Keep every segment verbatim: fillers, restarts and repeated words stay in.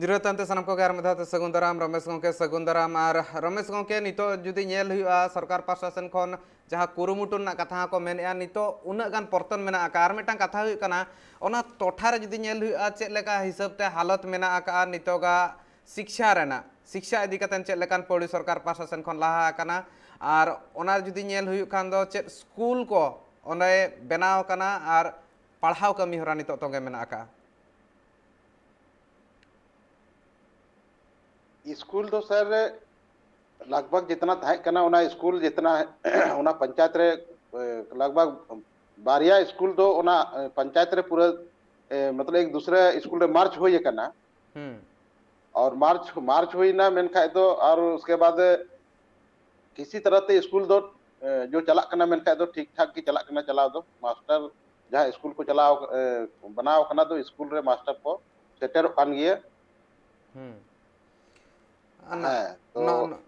ᱥᱤᱨᱟᱹ ᱛᱟᱭᱚᱢ ᱛᱮ ᱥᱟᱱᱟᱢ ᱠᱚᱜᱮ ᱟᱨ ᱢᱤᱫ ᱫᱷᱟᱣ ᱛᱮ ᱥᱟᱹᱜᱩᱱ ᱫᱟᱨᱟᱢ, ᱨᱚᱢᱮᱥ ᱜᱚᱢᱠᱮ ᱥᱟᱹᱜᱩᱱ ᱫᱟᱨᱟᱢ᱾ ᱟᱨ ᱨᱚᱢᱮᱥ ᱜᱚᱢᱠᱮ, ᱱᱤᱛᱚᱜ ᱡᱩᱫᱤ ᱧᱮᱞ ᱦᱩᱭᱩᱜᱼᱟ, ᱥᱚᱨᱠᱟᱨ ᱯᱟᱦᱴᱟ ᱥᱮᱱ ᱠᱷᱚᱱ ᱡᱟᱦᱟᱸ ᱠᱩᱨᱩᱢᱩᱴᱩ ᱨᱮᱱᱟᱜ ᱠᱟᱛᱷᱟ ᱦᱚᱸᱠᱚ ᱢᱮᱱᱮᱫᱼᱟ, ᱱᱤᱛᱚᱜ ᱩᱱᱟᱹᱜ ᱜᱟᱱ ᱯᱚᱨᱛᱚᱱ ᱢᱮᱱᱟᱜ ᱟᱠᱟᱫᱼᱟ᱾ ᱟᱨ ᱢᱤᱫᱴᱟᱝ ᱠᱟᱛᱷᱟ ᱦᱩᱭᱩᱜ ᱠᱟᱱᱟ, ᱚᱱᱟ ᱴᱚᱴᱷᱟ ᱨᱮ ᱡᱩᱫᱤ ᱧᱮᱞ ᱦᱩᱭᱩᱜᱼᱟ, ᱪᱮᱫ ᱞᱮᱠᱟ ᱦᱤᱥᱟᱹᱵ ᱛᱮ ᱦᱟᱞᱚᱛ ᱢᱮᱱᱟᱜ ᱟᱠᱟᱫᱼᱟ ᱱᱤᱛᱚᱜᱟᱜ ᱥᱤᱠᱪᱷᱟ ᱨᱮᱱᱟᱜ, ᱥᱤᱠᱪᱷᱟ ᱤᱫᱤ ᱠᱟᱛᱮ ᱪᱮᱫ ᱞᱮᱠᱟᱱ ᱯᱟᱹᱣᱲᱤ ᱥᱚᱨᱠᱟᱨ ᱯᱟᱦᱴᱟ ᱥᱮᱱ ᱠᱷᱚᱱ ᱞᱟᱦᱟ ᱟᱠᱟᱱᱟ, ᱟᱨ ᱚᱱᱟ ᱡᱩᱫᱤ ᱧᱮᱞ ᱦᱩᱭᱩᱜ ᱠᱷᱟᱱ ᱫᱚ ᱪᱮᱫ ᱥᱠᱩᱞ ᱠᱚ ᱚᱸᱰᱮ ᱵᱮᱱᱟᱣ ᱟᱠᱟᱱᱟ ᱟᱨ ᱯᱟᱲᱦᱟᱣ ᱠᱟᱹᱢᱤ ᱦᱚᱨᱟ ᱱᱤᱛᱚᱜ ᱛᱚᱸᱜᱮ ᱢᱮᱱᱟᱜ ᱟᱠᱟᱫᱼᱟ? ᱥᱠᱩᱞ ᱫᱚ ᱥᱟᱨ, ᱞᱟᱜᱽ ᱵᱷᱟᱜᱽ ᱡᱤᱛᱱᱟ ᱛᱟᱦᱮᱸ ᱠᱟᱱᱟ, ᱚᱱᱟ ᱥᱠᱩᱞ ᱡᱤᱛᱱᱟ ᱚᱱᱟ ᱯᱚᱧᱪᱟᱭᱮᱛ ᱨᱮ, ᱮ, ᱞᱟᱜᱽ ᱵᱷᱟᱜᱽ ᱵᱟᱨᱭᱟ ᱥᱠᱩᱞ ᱫᱚ ᱚᱱᱟ, ᱮ, ᱯᱚᱧᱪᱟᱭᱮᱛ ᱨᱮ ᱯᱩᱨᱟᱹ, ᱮ, ᱢᱚᱛᱞᱚᱵ ᱮᱠ ᱫᱩᱥᱨᱟ ᱥᱠᱩᱞ ᱨᱮ ᱢᱟᱨᱪ ᱦᱩᱭ ᱟᱠᱟᱱᱟ᱾ ᱦᱩᱸ᱾ ᱟᱨ ᱢᱟᱨᱪ ᱢᱟᱨᱪ ᱦᱩᱭᱱᱟ, ᱢᱮᱱᱠᱷᱟᱡ ᱫᱚ ᱟᱨ ᱩᱥᱠᱮ ᱵᱟᱫ ᱠᱤᱥᱤ ᱛᱟᱨᱟᱦ ᱛᱮ ᱥᱠᱩᱞ ᱫᱚ, ᱮ, ᱡᱚ ᱪᱟᱞᱟᱜ ᱠᱟᱱᱟ, ᱢᱮᱱᱠᱷᱟᱡ ᱫᱚ ᱴᱷᱤᱠ ᱴᱷᱟᱠ ᱜᱮ ᱪᱟᱞᱟᱜ ᱠᱟᱱᱟ ᱪᱟᱞᱟᱣ ᱫᱚ᱾ ᱢᱟᱥᱴᱟᱨ ᱡᱟᱦᱟᱸ ᱥᱠᱩᱞ ᱠᱚ ᱪᱟᱞᱟᱣ, ᱮ, ᱵᱮᱱᱟᱣ ᱠᱟᱱᱟ, ᱫᱚ ᱥᱠᱩᱞ ᱨᱮ ᱢᱟᱥᱴᱟᱨ ᱠᱚ ᱥᱮᱴᱮᱨᱚᱜ ᱠᱟᱱ ᱜᱮᱭᱟ᱾ ᱦᱩᱸ᱾ ᱦᱮᱸ, ᱛᱚ ᱱᱚ-, ᱱᱚ-,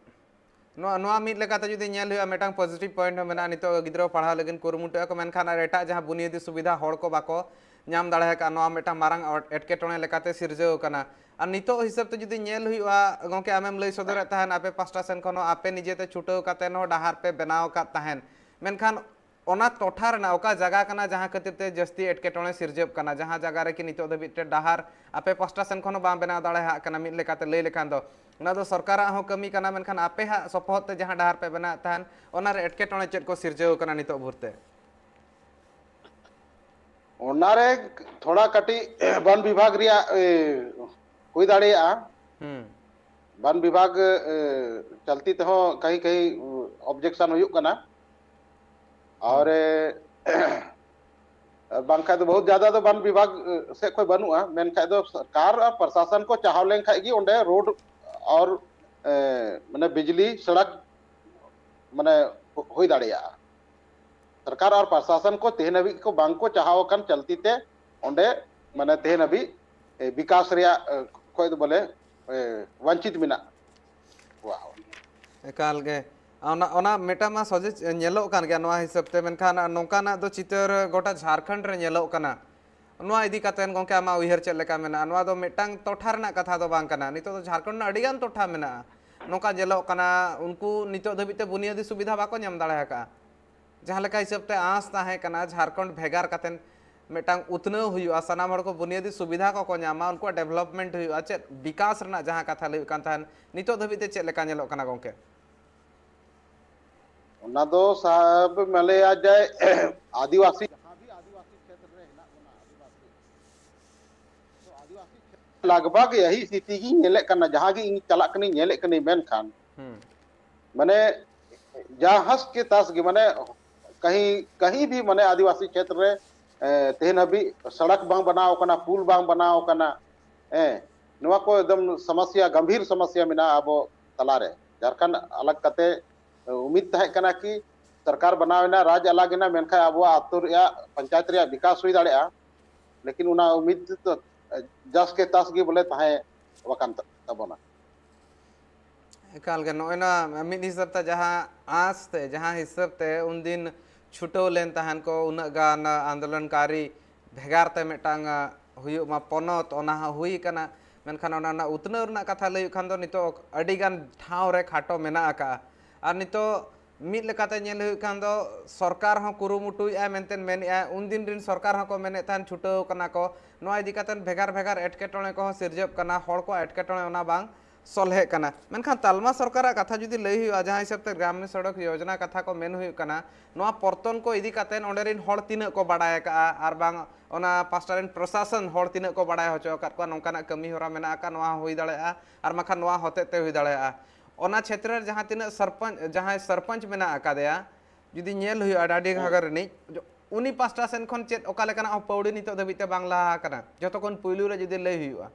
ᱱᱚᱣᱟ, ᱱᱚᱣᱟ ᱢᱤᱫ ᱞᱮᱠᱟᱛᱮ ᱡᱩᱫᱤ ᱧᱮᱞ ᱦᱩᱭᱩᱜᱼᱟ, ᱢᱤᱫᱴᱟᱝ positive point ᱦᱚᱸ ᱢᱮᱱᱟᱜᱼᱟ᱾ ᱱᱤᱛᱚᱜ ᱜᱤᱫᱽᱨᱟᱹ ᱯᱟᱲᱦᱟᱣ ᱞᱟᱹᱜᱤᱫ ᱠᱩᱨᱩᱢᱩᱴᱩᱭᱟ ᱠᱚ, ᱢᱮᱱᱠᱷᱟᱱ ᱟᱨ ᱮᱴᱟᱜ ᱡᱟᱦᱟᱸ ᱵᱩᱱᱤᱭᱟᱹᱫᱤ ᱥᱩᱵᱤᱫᱷᱟ ᱦᱚᱲ ᱠᱚ ᱵᱟᱠᱚ ᱧᱟᱢ ᱫᱟᱲᱮ ᱟᱠᱟᱫᱼᱟ, ᱱᱚᱣᱟ ᱢᱤᱫᱴᱟᱝ ᱢᱟᱨᱟᱝ ᱮᱴᱠᱮᱴᱚᱬᱮ ᱞᱮᱠᱟᱛᱮ ᱥᱤᱨᱡᱟᱹᱣ ᱟᱠᱟᱱᱟ᱾ ᱟᱨ ᱱᱤᱛᱚᱜ ᱦᱤᱥᱟᱹᱵ ᱛᱮ ᱡᱩᱫᱤ ᱧᱮᱞ ᱦᱩᱭᱩᱜᱼᱟ, ᱜᱚᱢᱠᱮ, ᱟᱢᱮᱢ ᱞᱟᱹᱭ ᱥᱚᱫᱚᱨᱮᱫ ᱛᱟᱦᱮᱱ, ᱟᱯᱮ ᱯᱟᱥᱴᱟ ᱥᱮᱱ ᱠᱷᱚᱱ ᱦᱚᱸ ᱟᱯᱮ ᱱᱤᱡᱮᱛᱮ ᱪᱷᱩᱴᱟᱹᱣ ᱠᱟᱛᱮ ᱦᱚᱸ ᱰᱟᱦᱟᱨ ᱯᱮ ᱵᱮᱱᱟᱣ ᱟᱠᱟᱫ ᱛᱟᱦᱮᱱ, ᱢᱮᱱᱠᱷᱟᱱ ᱚᱱᱟ ᱴᱚᱴᱷᱟ ᱨᱮᱱᱟᱜ ᱚᱠᱟ ᱡᱟᱭᱜᱟ ᱠᱟᱱᱟ ᱡᱟᱦᱟᱸ ᱠᱷᱟᱹᱛᱤᱨ ᱛᱮ ᱡᱟᱹᱥᱛᱤ ᱮᱴᱠᱮᱴᱚᱬᱮ ᱥᱤᱨᱡᱟᱹᱜ ᱠᱟᱱᱟ, ᱡᱟᱦᱟᱸ ᱡᱟᱭᱜᱟ ᱨᱮ ᱠᱤ ᱱᱤᱛᱚᱜ ᱫᱷᱟᱹᱵᱤᱡ ᱛᱮ ᱰᱟᱦᱟᱨ ᱟᱯᱮ ᱯᱟᱥᱴᱟ ᱥᱮᱱ ᱠᱷᱚᱱ ᱦᱚᱸ ᱵᱟᱝ ᱵᱮᱱᱟᱣ ᱫᱟᱲᱮᱭᱟᱜ ᱠᱟᱱᱟ? ᱢᱤᱫ ᱞᱮᱠᱟᱛᱮ ᱞᱟᱹᱭ ᱞᱮᱠᱷᱟᱱ ᱫᱚ ᱚᱱᱟ ᱫᱚ ᱥᱚᱨᱠᱟᱨᱟᱜ ᱦᱚᱸ ᱠᱟᱹᱢᱤ ᱠᱟᱱᱟ, ᱢᱮᱱᱠᱷᱟᱱ ᱟᱯᱮ ᱦᱟᱸᱜ ᱥᱚᱯᱚᱦᱚᱫ ᱛᱮ ᱡᱟᱦᱟᱸ ᱰᱟᱦᱟᱨ ᱯᱮ ᱵᱮᱱᱟᱣᱮᱫ ᱛᱟᱦᱮᱱ, ᱚᱱᱟ ᱨᱮ ᱮᱴᱠᱮᱴᱚᱬᱮ ᱪᱮᱫ ᱠᱚ ᱥᱤᱨᱡᱟᱹᱣ ᱠᱟᱱᱟ ᱱᱤᱛᱚᱜ ᱵᱷᱳᱨ ᱛᱮ? ᱚᱱᱟᱨᱮ ᱛᱷᱚᱲᱟ ᱠᱟᱹᱴᱤᱡ ᱵᱚᱱ ᱵᱤᱵᱷᱟᱜᱽ ᱨᱮᱭᱟᱜ, ᱮ, ᱦᱩᱭ ᱫᱟᱲᱮᱭᱟᱜᱼᱟ᱾ ᱦᱩᱸ᱾ ᱵᱚᱱ ᱵᱤᱵᱷᱟᱜᱽ, ᱮ, ᱪᱟᱞᱛᱤ ᱛᱮᱦᱚᱸ ᱠᱟᱹᱦᱤ ᱠᱟᱹᱦᱤ objection ᱦᱩᱭᱩᱜ ᱠᱟᱱᱟ᱾ ᱟᱨ, ᱮ, ᱵᱟᱝᱠᱷᱟᱡ ᱫᱚ ᱵᱚᱦᱩᱛ ᱡᱟᱫᱟ ᱫᱚ ᱵᱚᱱ ᱵᱤᱵᱷᱟᱜᱽ, ᱮ, ᱥᱮᱫ ᱠᱷᱚᱱ ᱵᱟᱹᱱᱩᱜᱼᱟ, ᱢᱮᱱᱠᱷᱟᱡ ᱫᱚ ᱥᱚᱨᱠᱟᱨ ᱟᱨ ᱯᱨᱚᱥᱟᱥᱚᱱ ᱠᱚ ᱪᱟᱦᱟᱣ ᱞᱮᱱᱠᱷᱟᱡ ᱜᱮ ᱚᱸᱰᱮ ᱨᱳᱰ ᱟᱨ, ᱮ, ᱢᱟᱱᱮ ᱵᱤᱡᱽᱞᱤ ᱥᱚᱲᱚᱠ ᱢᱟᱱᱮ ᱦᱩᱭ ᱫᱟᱲᱮᱭᱟᱜᱼᱟ᱾ ᱥᱚᱨᱠᱟᱨ ᱟᱨ ᱯᱨᱚᱥᱟᱥᱚᱱ ᱠᱚ ᱛᱮᱦᱮᱧ ᱦᱟᱹᱵᱤᱡ ᱠᱚ ᱵᱟᱝ ᱠᱚ ᱪᱟᱦᱟᱣ ᱟᱠᱟᱱ ᱪᱟᱞᱛᱤ ᱛᱮ ᱚᱸᱰᱮ ᱢᱟᱱᱮ ᱛᱮᱦᱮᱧ ᱦᱟᱹᱵᱤᱡ, ᱮ, ᱵᱤᱠᱟᱥ ᱨᱮᱭᱟᱜ, ᱮ, ᱠᱷᱚᱡ ᱫᱚ ᱵᱚᱞᱮ, ᱮ, ᱵᱚᱧᱪᱤᱛ ᱢᱮᱱᱟᱜ ᱠᱚᱣᱟ᱾ ᱮᱠᱟᱞ ᱜᱮ᱾ ᱚᱱᱟ, ᱚᱱᱟ ᱢᱤᱫᱴᱟᱝ ᱢᱟ ᱥᱚᱡᱷᱮ ᱧᱮᱞᱚᱜ ᱠᱟᱱ ᱜᱮᱭᱟ ᱱᱚᱣᱟ ᱦᱤᱥᱟᱹᱵ ᱛᱮ, ᱢᱮᱱᱠᱷᱟᱱ ᱱᱚᱝᱠᱟᱱᱟᱜ ᱫᱚ ᱪᱤᱛᱟᱹᱨ ᱜᱚᱴᱟ ᱡᱷᱟᱲᱠᱷᱚᱸᱰ ᱨᱮ ᱧᱮᱞᱚᱜ ᱠᱟᱱᱟ᱾ ᱱᱚᱣᱟ ᱤᱫᱤ ᱠᱟᱛᱮᱱ ᱜᱚᱢᱠᱮ, ᱟᱢᱟᱜ ᱩᱭᱦᱟᱹᱨ ᱪᱮᱫ ᱞᱮᱠᱟ ᱢᱮᱱᱟᱜᱼᱟ? ᱱᱚᱣᱟ ᱫᱚ ᱢᱤᱫᱴᱟᱝ ᱴᱚᱴᱷᱟ ᱨᱮᱱᱟᱜ ᱠᱟᱛᱷᱟ ᱫᱚ ᱵᱟᱝ ᱠᱟᱱᱟ᱾ ᱱᱤᱛᱚᱜ ᱫᱚ ᱡᱷᱟᱲᱠᱷᱚᱸᱰ ᱨᱮᱱᱟᱜ ᱟᱹᱰᱤᱜᱟᱱ ᱴᱚᱴᱷᱟ ᱢᱮᱱᱟᱜᱼᱟ, ᱱᱚᱝᱠᱟ ᱧᱮᱞᱚᱜ ᱠᱟᱱᱟ, ᱩᱱᱠᱩ ᱱᱤᱛᱚᱜ ᱫᱷᱟᱹᱵᱤᱡ ᱛᱮ ᱵᱩᱱᱤᱭᱟᱹᱫᱤ ᱥᱩᱵᱤᱫᱷᱟ ᱵᱟᱠᱚ ᱧᱟᱢ ᱫᱟᱲᱮ ᱟᱠᱟᱫᱼᱟ᱾ ᱡᱟᱦᱟᱸ ᱞᱮᱠᱟ ᱦᱤᱥᱟᱹᱵ ᱛᱮ ᱟᱸᱥ ᱛᱟᱦᱮᱸ ᱠᱟᱱᱟ, ᱡᱷᱟᱲᱠᱷᱚᱸᱰ ᱵᱷᱮᱜᱟᱨ ᱠᱟᱛᱮᱱ ᱢᱤᱫᱴᱟᱝ ᱩᱛᱱᱟᱹᱣ ᱦᱩᱭᱩᱜᱼᱟ, ᱥᱟᱱᱟᱢ ᱦᱚᱲ ᱠᱚ ᱵᱩᱱᱤᱭᱟᱹᱫᱤ ᱥᱩᱵᱤᱫᱷᱟ ᱠᱚᱠᱚ ᱧᱟᱢᱟ, ᱩᱱᱠᱩᱣᱟᱜ ᱰᱮᱵᱷᱞᱚᱯᱢᱮᱱᱴ ᱦᱩᱭᱩᱜᱼᱟ, ᱪᱮᱫ ᱵᱤᱠᱟᱥ ᱨᱮᱱᱟᱜ ᱡᱟᱦᱟᱸ ᱠᱟᱛᱷᱟ ᱞᱟᱹᱭ ᱦᱩᱭᱩᱜ ᱠᱟᱱ ᱛᱟᱦᱮᱸᱱ, ᱱᱤᱛᱚᱜ ᱫᱷᱟᱹᱵᱤᱡ ᱛᱮ ᱪᱮᱫ ᱞᱮᱠᱟ ᱧᱮᱞᱚᱜ ᱠᱟᱱᱟ ᱜᱚᱢᱠᱮ? ᱚᱱᱟ ᱫᱚ ᱥᱟᱦᱮᱵ ᱢᱮᱱ ᱞᱮᱭᱟ ᱡᱮ ᱟᱹᱫᱤᱵᱟᱹᱥᱤ, ᱡᱟᱦᱟᱸ ᱜᱮ ᱟᱹᱫᱤᱵᱟᱹᱥᱤ ᱠᱷᱮᱛᱨᱮ ᱨᱮ ᱦᱮᱱᱟᱜ ᱵᱚᱱᱟ, ᱟᱹᱫᱤᱵᱟᱹᱥᱤ, ᱛᱚ ᱟᱹᱫᱤᱵᱟᱹᱥᱤ ᱠᱷᱮᱛᱨᱮ ᱞᱟᱜᱽ ᱵᱷᱟᱜᱽ ᱭᱟᱦᱤ ᱥᱛᱷᱤᱛᱤ ᱜᱤᱧ ᱧᱮᱞᱮᱫ ᱠᱟᱱᱟ, ᱡᱟᱦᱟᱸ ᱜᱮ ᱤᱧ ᱪᱟᱞᱟᱜ ᱠᱟᱹᱱᱟᱹᱧ, ᱧᱮᱞᱮᱫ ᱠᱟᱹᱱᱟᱹᱧ, ᱢᱮᱱᱠᱷᱟᱱ ᱦᱩᱸ᱾ ᱢᱟᱱᱮ ᱡᱟᱦᱟᱸ ᱠᱮ ᱛᱟᱥ ᱜᱮ, ᱢᱟᱱᱮ ᱠᱟᱹᱦᱤ ᱠᱟᱹᱦᱤ ᱵᱷᱤ ᱢᱟᱱᱮ ᱟᱹᱫᱤᱵᱟᱹᱥᱤ ᱠᱷᱮᱛᱨᱮ ᱨᱮ, ᱮ, ᱛᱮᱦᱮᱧ ᱦᱟᱹᱵᱤᱡ ᱥᱚᱲᱚᱠ ᱵᱟᱝ ᱵᱮᱱᱟᱣ ᱟᱠᱟᱱᱟ, ᱯᱩᱞ ᱵᱟᱝ ᱵᱮᱱᱟᱣ ᱟᱠᱟᱱᱟ, ᱦᱮᱸ, ᱱᱚᱣᱟ ᱠᱚ ᱮᱠᱫᱚᱢ ᱥᱚᱢᱚᱥᱭᱟ, ᱜᱟᱢᱵᱷᱤᱨ ᱥᱚᱢᱚᱥᱭᱟ ᱢᱮᱱᱟᱜᱼᱟ ᱟᱵᱚ ᱛᱟᱞᱟᱨᱮ᱾ ᱡᱷᱟᱲᱠᱷᱚᱸᱰ ᱟᱞᱟᱜᱽ ᱠᱟᱛᱮ ᱩᱢᱤᱫ ᱛᱟᱦᱮᱸ ᱠᱟᱱᱟ ᱠᱤ ᱥᱚᱨᱠᱟᱨ ᱵᱮᱱᱟᱣ ᱮᱱᱟ, ᱨᱟᱡᱽ ᱟᱞᱟᱜᱽ ᱮᱱᱟ, ᱢᱮᱱᱠᱷᱟᱱ ᱟᱵᱚᱣᱟᱜ ᱟᱹᱛᱩ ᱨᱮᱭᱟᱜ, ᱯᱚᱧᱪᱟᱭᱮᱛ ᱨᱮᱭᱟᱜ ᱵᱤᱠᱟᱥ ᱦᱩᱭ ᱫᱟᱲᱮᱭᱟᱜᱼᱟ, ᱞᱮᱠᱤᱱ ᱚᱱᱟ ᱩᱢᱤᱫ ᱫᱚ ᱡᱟᱥ ᱠᱮ ᱛᱟᱥ ᱜᱮ ᱵᱚᱞᱮ ᱛᱟᱦᱮᱸ ᱟᱠᱟᱱ ᱛᱟᱵᱚᱱᱟ᱾ ᱮᱠᱟᱞ ᱜᱮ, ᱱᱚᱜᱼᱚᱭ ᱱᱚᱣᱟ ᱢᱤᱫ ᱦᱤᱥᱟᱹᱵ ᱛᱮ ᱡᱟᱦᱟᱸ ᱟᱸᱥ ᱛᱮ, ᱡᱟᱦᱟᱸ ᱦᱤᱥᱟᱹᱵ ᱛᱮ ᱩᱱᱫᱤᱱ ᱪᱷᱩᱴᱟᱹᱣ ᱞᱮᱱ ᱛᱟᱦᱮᱱ ᱠᱚ, ᱩᱱᱟᱹᱜ ᱜᱟᱱ ᱟᱱᱫᱳᱞᱚᱱᱠᱟᱨᱤ ᱵᱷᱮᱜᱟᱨ ᱛᱮ ᱢᱤᱫᱴᱟᱝ, ᱟ, ᱦᱩᱭᱩᱜ ᱢᱟ ᱯᱚᱱᱚᱛ, ᱚᱱᱟ ᱦᱚᱸ ᱦᱩᱭ ᱠᱟᱱᱟ᱾ ᱢᱮᱱᱠᱷᱟᱱ ᱚᱱᱟ ᱨᱮᱱᱟᱜ ᱩᱛᱱᱟᱹᱣ ᱨᱮᱱᱟᱜ ᱠᱟᱛᱷᱟ ᱞᱟᱹᱭ ᱦᱩᱭᱩᱜ ᱠᱷᱟᱱ ᱫᱚ, ᱱᱤᱛᱚᱜ ᱟᱹᱰᱤᱜᱟᱱ ᱴᱷᱟᱶ ᱨᱮ ᱠᱷᱟᱴᱚ ᱢᱮᱱᱟᱜ ᱟᱠᱟᱜᱼᱟ᱾ ᱟᱨ ᱱᱤᱛᱚᱜ ᱢᱤᱫ ᱞᱮᱠᱟᱛᱮ ᱧᱮᱞ ᱦᱩᱭᱩᱜ ᱠᱷᱟᱱ ᱫᱚ, ᱥᱚᱨᱠᱟᱨ ᱦᱚᱸ ᱠᱩᱨᱩᱢᱩᱴᱩᱭᱮᱫᱼᱟᱭ ᱢᱮᱱᱛᱮ ᱢᱮᱱᱮᱫᱼᱟᱭ᱾ ᱩᱱᱫᱤᱱ ᱨᱤᱱ ᱥᱚᱨᱠᱟᱨ ᱦᱚᱸᱠᱚ ᱢᱮᱱᱮᱫ ᱛᱟᱦᱮᱱ, ᱪᱷᱩᱴᱟᱹᱣ ᱠᱟᱱᱟ ᱠᱚ᱾ ᱱᱚᱣᱟ ᱤᱫᱤ ᱠᱟᱛᱮ ᱵᱷᱮᱜᱟᱨ ᱵᱷᱮᱜᱟᱨ ᱮᱴᱠᱮᱴᱚᱬᱮ ᱠᱚᱦᱚᱸ ᱥᱤᱨᱡᱟᱹᱜ ᱠᱟᱱᱟ, ᱦᱚᱲ ᱠᱚᱣᱟᱜ ᱮᱴᱠᱮᱴᱚᱬᱮ ᱚᱱᱟ ᱵᱟᱝ ᱥᱚᱞᱦᱮᱜ ᱠᱟᱱᱟ᱾ ᱢᱮᱱᱠᱷᱟᱱ ᱛᱟᱞᱢᱟ ᱥᱚᱨᱠᱟᱨᱟᱜ ᱠᱟᱛᱷᱟ ᱡᱩᱫᱤ ᱞᱟᱹᱭ ᱦᱩᱭᱩᱜᱼᱟ, ᱡᱟᱦᱟᱸ ᱦᱤᱥᱟᱹᱵ ᱛᱮ ᱜᱨᱟᱢᱤᱱ ᱥᱚᱲᱚᱠ ᱭᱳᱡᱚᱱᱟ ᱠᱟᱛᱷᱟ ᱠᱚ ᱢᱮᱱ ᱦᱩᱭᱩᱜ ᱠᱟᱱᱟ, ᱱᱚᱣᱟ ᱯᱚᱨᱛᱚᱱ ᱠᱚ ᱤᱫᱤ ᱠᱟᱛᱮ ᱚᱸᱰᱮ ᱨᱤᱱ ᱦᱚᱲ ᱛᱤᱱᱟᱹᱜ ᱠᱚ ᱵᱟᱲᱟᱭ ᱟᱠᱟᱫᱼᱟ, ᱟᱨ ᱵᱟᱝ ᱚᱱᱟ ᱯᱟᱥᱴᱟ ᱨᱤᱱ ᱯᱨᱚᱥᱟᱥᱚᱱ ᱦᱚᱲ ᱛᱤᱱᱟᱹᱜ ᱠᱚ ᱵᱟᱲᱟᱭ ᱦᱚᱪᱚ ᱟᱠᱟᱫ ᱠᱚᱣᱟ, ᱱᱚᱝᱠᱟᱱᱟᱜ ᱠᱟᱹᱢᱤ ᱦᱚᱨᱟ ᱢᱮᱱᱟᱜ ᱟᱠᱟᱫ, ᱱᱚᱣᱟ ᱦᱚᱸ ᱦᱩᱭ ᱫᱟᱲᱮᱭᱟᱜᱼᱟ᱾ ᱟᱨ ᱵᱟᱝᱠᱷᱟᱱ ᱱᱚᱣᱟ ᱦᱚᱛᱮᱡ ᱛᱮ ᱦᱩᱭ ᱫᱟᱲᱮᱭᱟᱜᱼᱟ᱾ ᱚᱱᱟ ᱪᱷᱮᱛᱨᱚ ᱨᱮ ᱡᱟᱦᱟᱸ ᱛᱤᱱᱟᱹᱜ ᱥᱚᱨᱯᱚᱧᱪ, ᱡᱟᱦᱟᱸᱭ ᱥᱚᱨᱯᱚᱧᱪ ᱢᱮᱱᱟᱜ ᱟᱠᱟᱫᱮᱭᱟ, ᱡᱩᱫᱤ ᱧᱮᱞ ᱦᱩᱭᱩᱜᱼᱟ ᱰᱟᱰᱤ ᱦᱮᱸ᱾ ᱜᱷᱟᱜᱟᱨ ᱨᱤᱱᱤᱡ, ᱩᱱᱤ ᱯᱟᱥᱴᱟ ᱥᱮᱱ ᱠᱷᱚᱱ ᱪᱮᱫ ᱚᱠᱟ ᱞᱮᱠᱟᱱᱟᱜ ᱦᱚᱸ ᱯᱟᱹᱣᱲᱤ ᱱᱤᱛᱚᱜ ᱫᱷᱟᱹᱵᱤᱡ ᱛᱮ ᱵᱟᱝ ᱞᱟᱦᱟ ᱟᱠᱟᱱᱟ? ᱡᱚᱛᱚ ᱠᱷᱚᱱ ᱯᱩᱭᱞᱩ ᱨᱮ ᱡᱩᱫᱤ ᱞᱟᱹᱭ ᱦᱩᱭᱩᱜᱼᱟ᱾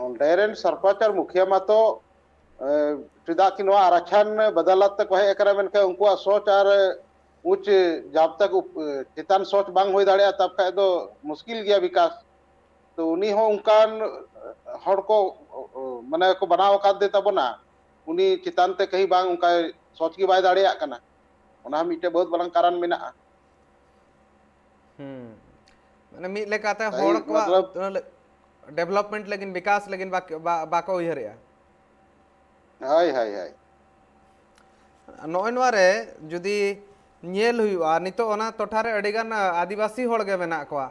ᱚᱸᱰᱮ ᱨᱮᱱ ᱥᱚᱨᱯᱚᱧᱪ ᱟᱨ ᱢᱩᱠᱷᱤᱭᱟᱹ ᱢᱟᱛᱚ, ᱮ, ᱪᱮᱫᱟᱜ ᱠᱤ ᱱᱚᱣᱟ ᱟᱨᱟᱠᱷᱟᱱ ᱵᱟᱫᱟᱞᱟᱛ ᱛᱮᱠᱚ ᱦᱮᱡ ᱟᱠᱟᱱᱟ, ᱢᱮᱱᱠᱷᱟᱱ ᱩᱱᱠᱩᱣᱟᱜ ᱥᱳᱪ ᱟᱨ ᱩᱪ ᱡᱟᱵ ᱛᱟᱠ ᱩᱯ-, ᱪᱮᱛᱟᱱ ᱥᱳᱪ ᱵᱟᱝ ᱦᱩᱭ ᱫᱟᱲᱮᱭᱟᱜᱼᱟ, ᱛᱟᱵ ᱠᱷᱟᱡ ᱫᱚ ᱢᱩᱥᱠᱤᱞ ᱜᱮᱭᱟ ᱵᱤᱠᱟᱥ᱾ ᱛᱚ ᱩᱱᱤ ᱦᱚᱸ ᱚᱱᱠᱟᱱ ᱦᱚᱲ ᱠᱚ, ᱢᱟᱱᱮ ᱠᱚ ᱵᱮᱱᱟᱣ ᱟᱠᱟᱫᱮ ᱛᱟᱵᱚᱱᱟ, ᱩᱱᱤ ᱪᱮᱛᱟᱱ ᱛᱮ ᱠᱟᱹᱦᱤ ᱵᱟᱝ ᱚᱱᱠᱟᱭ ᱥᱳᱪ ᱜᱮ ᱵᱟᱭ ᱫᱟᱲᱮᱭᱟᱜ ᱠᱟᱱᱟ᱾ ᱚᱱᱟ ᱦᱚᱸ ᱢᱤᱫᱴᱮᱡ ᱵᱚᱦᱩᱛ ᱵᱟᱲᱟᱝ ᱠᱟᱨᱚᱱ ᱢᱮᱱᱟᱜᱼᱟ᱾ ᱢᱟᱱᱮ ᱢᱤᱫ ᱞᱮᱠᱟᱛᱮ ᱦᱚᱲ ᱠᱚᱣᱟᱜ ᱰᱮᱵᱷᱞᱚᱯᱢᱮᱱᱴ ᱞᱟᱹᱜᱤᱫ, ᱵᱤᱠᱟᱥ ᱞᱟᱹᱜᱤᱫ ᱵᱟᱠᱚ ᱩᱭᱦᱟᱹᱨᱮᱜᱼᱟ᱾ ᱦᱳᱭ, ᱦᱳᱭ, ᱦᱳᱭ᱾ ᱱᱚᱜᱼᱚᱭ ᱱᱚᱣᱟ ᱨᱮ ᱡᱩᱫᱤ ᱧᱮᱞ ᱦᱩᱭᱩᱜᱼᱟ, ᱱᱤᱛᱚᱜ ᱚᱱᱟ ᱴᱚᱴᱷᱟ ᱨᱮ ᱟᱹᱰᱤᱜᱟᱱ ᱟᱹᱫᱤᱵᱟᱹᱥᱤ ᱦᱚᱲ ᱜᱮ ᱢᱮᱱᱟᱜ ᱠᱚᱣᱟ,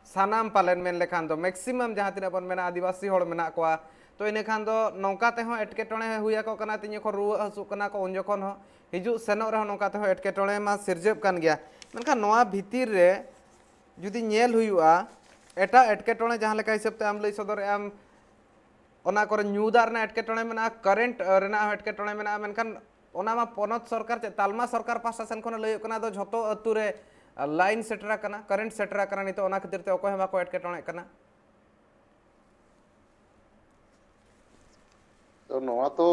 ᱥᱟᱱᱟᱢ ᱯᱟᱞᱮᱱ ᱢᱮᱱ ᱞᱮᱠᱷᱟᱱ ᱫᱚ ᱢᱮᱠᱥᱤᱢᱟᱢ ᱡᱟᱦᱟᱸ ᱛᱤᱱᱟᱹᱜ ᱵᱚᱱ ᱢᱮᱱᱟ ᱟᱹᱫᱤᱵᱟᱹᱥᱤ ᱦᱚᱲ ᱢᱮᱱᱟᱜ ᱠᱚᱣᱟ᱾ ᱛᱚ ᱤᱱᱟᱹ ᱠᱷᱟᱱ ᱫᱚ ᱱᱚᱝᱠᱟ ᱛᱮᱦᱚᱸ ᱮᱴᱠᱮᱴᱚᱬᱮ ᱦᱩᱭ ᱟᱠᱚ ᱠᱟᱱᱟ, ᱛᱤᱧ ᱡᱚᱠᱷᱚᱱ ᱨᱩᱣᱟᱹᱜ ᱦᱟᱹᱥᱩᱜ ᱠᱟᱱᱟ ᱠᱚ ᱩᱱ ᱡᱚᱠᱷᱚᱱ ᱦᱚᱸ, ᱦᱤᱡᱩᱜ ᱥᱮᱱᱚᱜ ᱨᱮᱦᱚᱸ ᱱᱚᱝᱠᱟ ᱛᱮᱦᱚᱸ ᱮᱴᱠᱮᱴᱚᱬᱮ ᱢᱟ ᱥᱤᱨᱡᱟᱹᱜ ᱠᱟᱱ ᱜᱮᱭᱟ᱾ ᱢᱮᱱᱠᱷᱟᱱ ᱱᱚᱣᱟ ᱵᱷᱤᱛᱤᱨ ᱨᱮ ᱡᱩᱫᱤ ᱧᱮᱞ ᱦᱩᱭᱩᱜᱼᱟ, ᱮᱴᱟᱜ ᱮᱴᱠᱮᱴᱚᱬᱮ ᱡᱟᱦᱟᱸ ᱞᱮᱠᱟ ᱦᱤᱥᱟᱹᱵ ᱛᱮ ᱟᱢ ᱞᱟᱹᱭ ᱥᱚᱫᱚᱨᱮᱫ ᱟᱢ, ᱚᱱᱟ ᱠᱚᱨᱮ ᱧᱩ ᱫᱟᱜ ᱨᱮᱱᱟᱜ ᱮᱴᱠᱮᱴᱚᱬᱮ ᱢᱮᱱᱟᱜᱼᱟ, ᱠᱟᱨᱮᱱᱴ ᱨᱮᱱᱟᱜ ᱦᱚᱸ ᱮᱴᱠᱮᱴᱚᱬᱮ ᱢᱮᱱᱟᱜᱼᱟ, ᱢᱮᱱᱠᱷᱟᱱ ᱚᱱᱟ ᱢᱟ ᱯᱚᱱᱚᱛ ᱥᱚᱨᱠᱟᱨ ᱪᱮ ᱛᱟᱞᱢᱟ ᱥᱚᱨᱠᱟᱨ ᱯᱟᱦᱴᱟ ᱥᱮᱱ ᱠᱷᱚᱱ ᱞᱟᱹᱭᱚᱜ ᱠᱟᱱᱟ ᱫᱚ ᱡᱷᱚᱛᱚ ᱟᱹᱛᱩ ᱨᱮ ᱞᱟᱭᱤᱱ ᱥᱮᱴᱮᱨ ᱟᱠᱟᱱᱟ, ᱠᱟᱨᱮᱱᱴ ᱥᱮᱴᱮᱨ ᱟᱠᱟᱱᱟ, ᱱᱤᱛᱚᱜ ᱚᱱᱟ ᱠᱷᱟᱹᱛᱤᱨ ᱛᱮ ᱚᱠᱚᱭ ᱦᱚᱸ ᱵᱟᱠᱚ ᱮᱴᱠᱮᱴᱚᱬᱮᱜ ᱠᱟᱱᱟ᱾ ᱛᱚ ᱱᱚᱣᱟ ᱛᱚ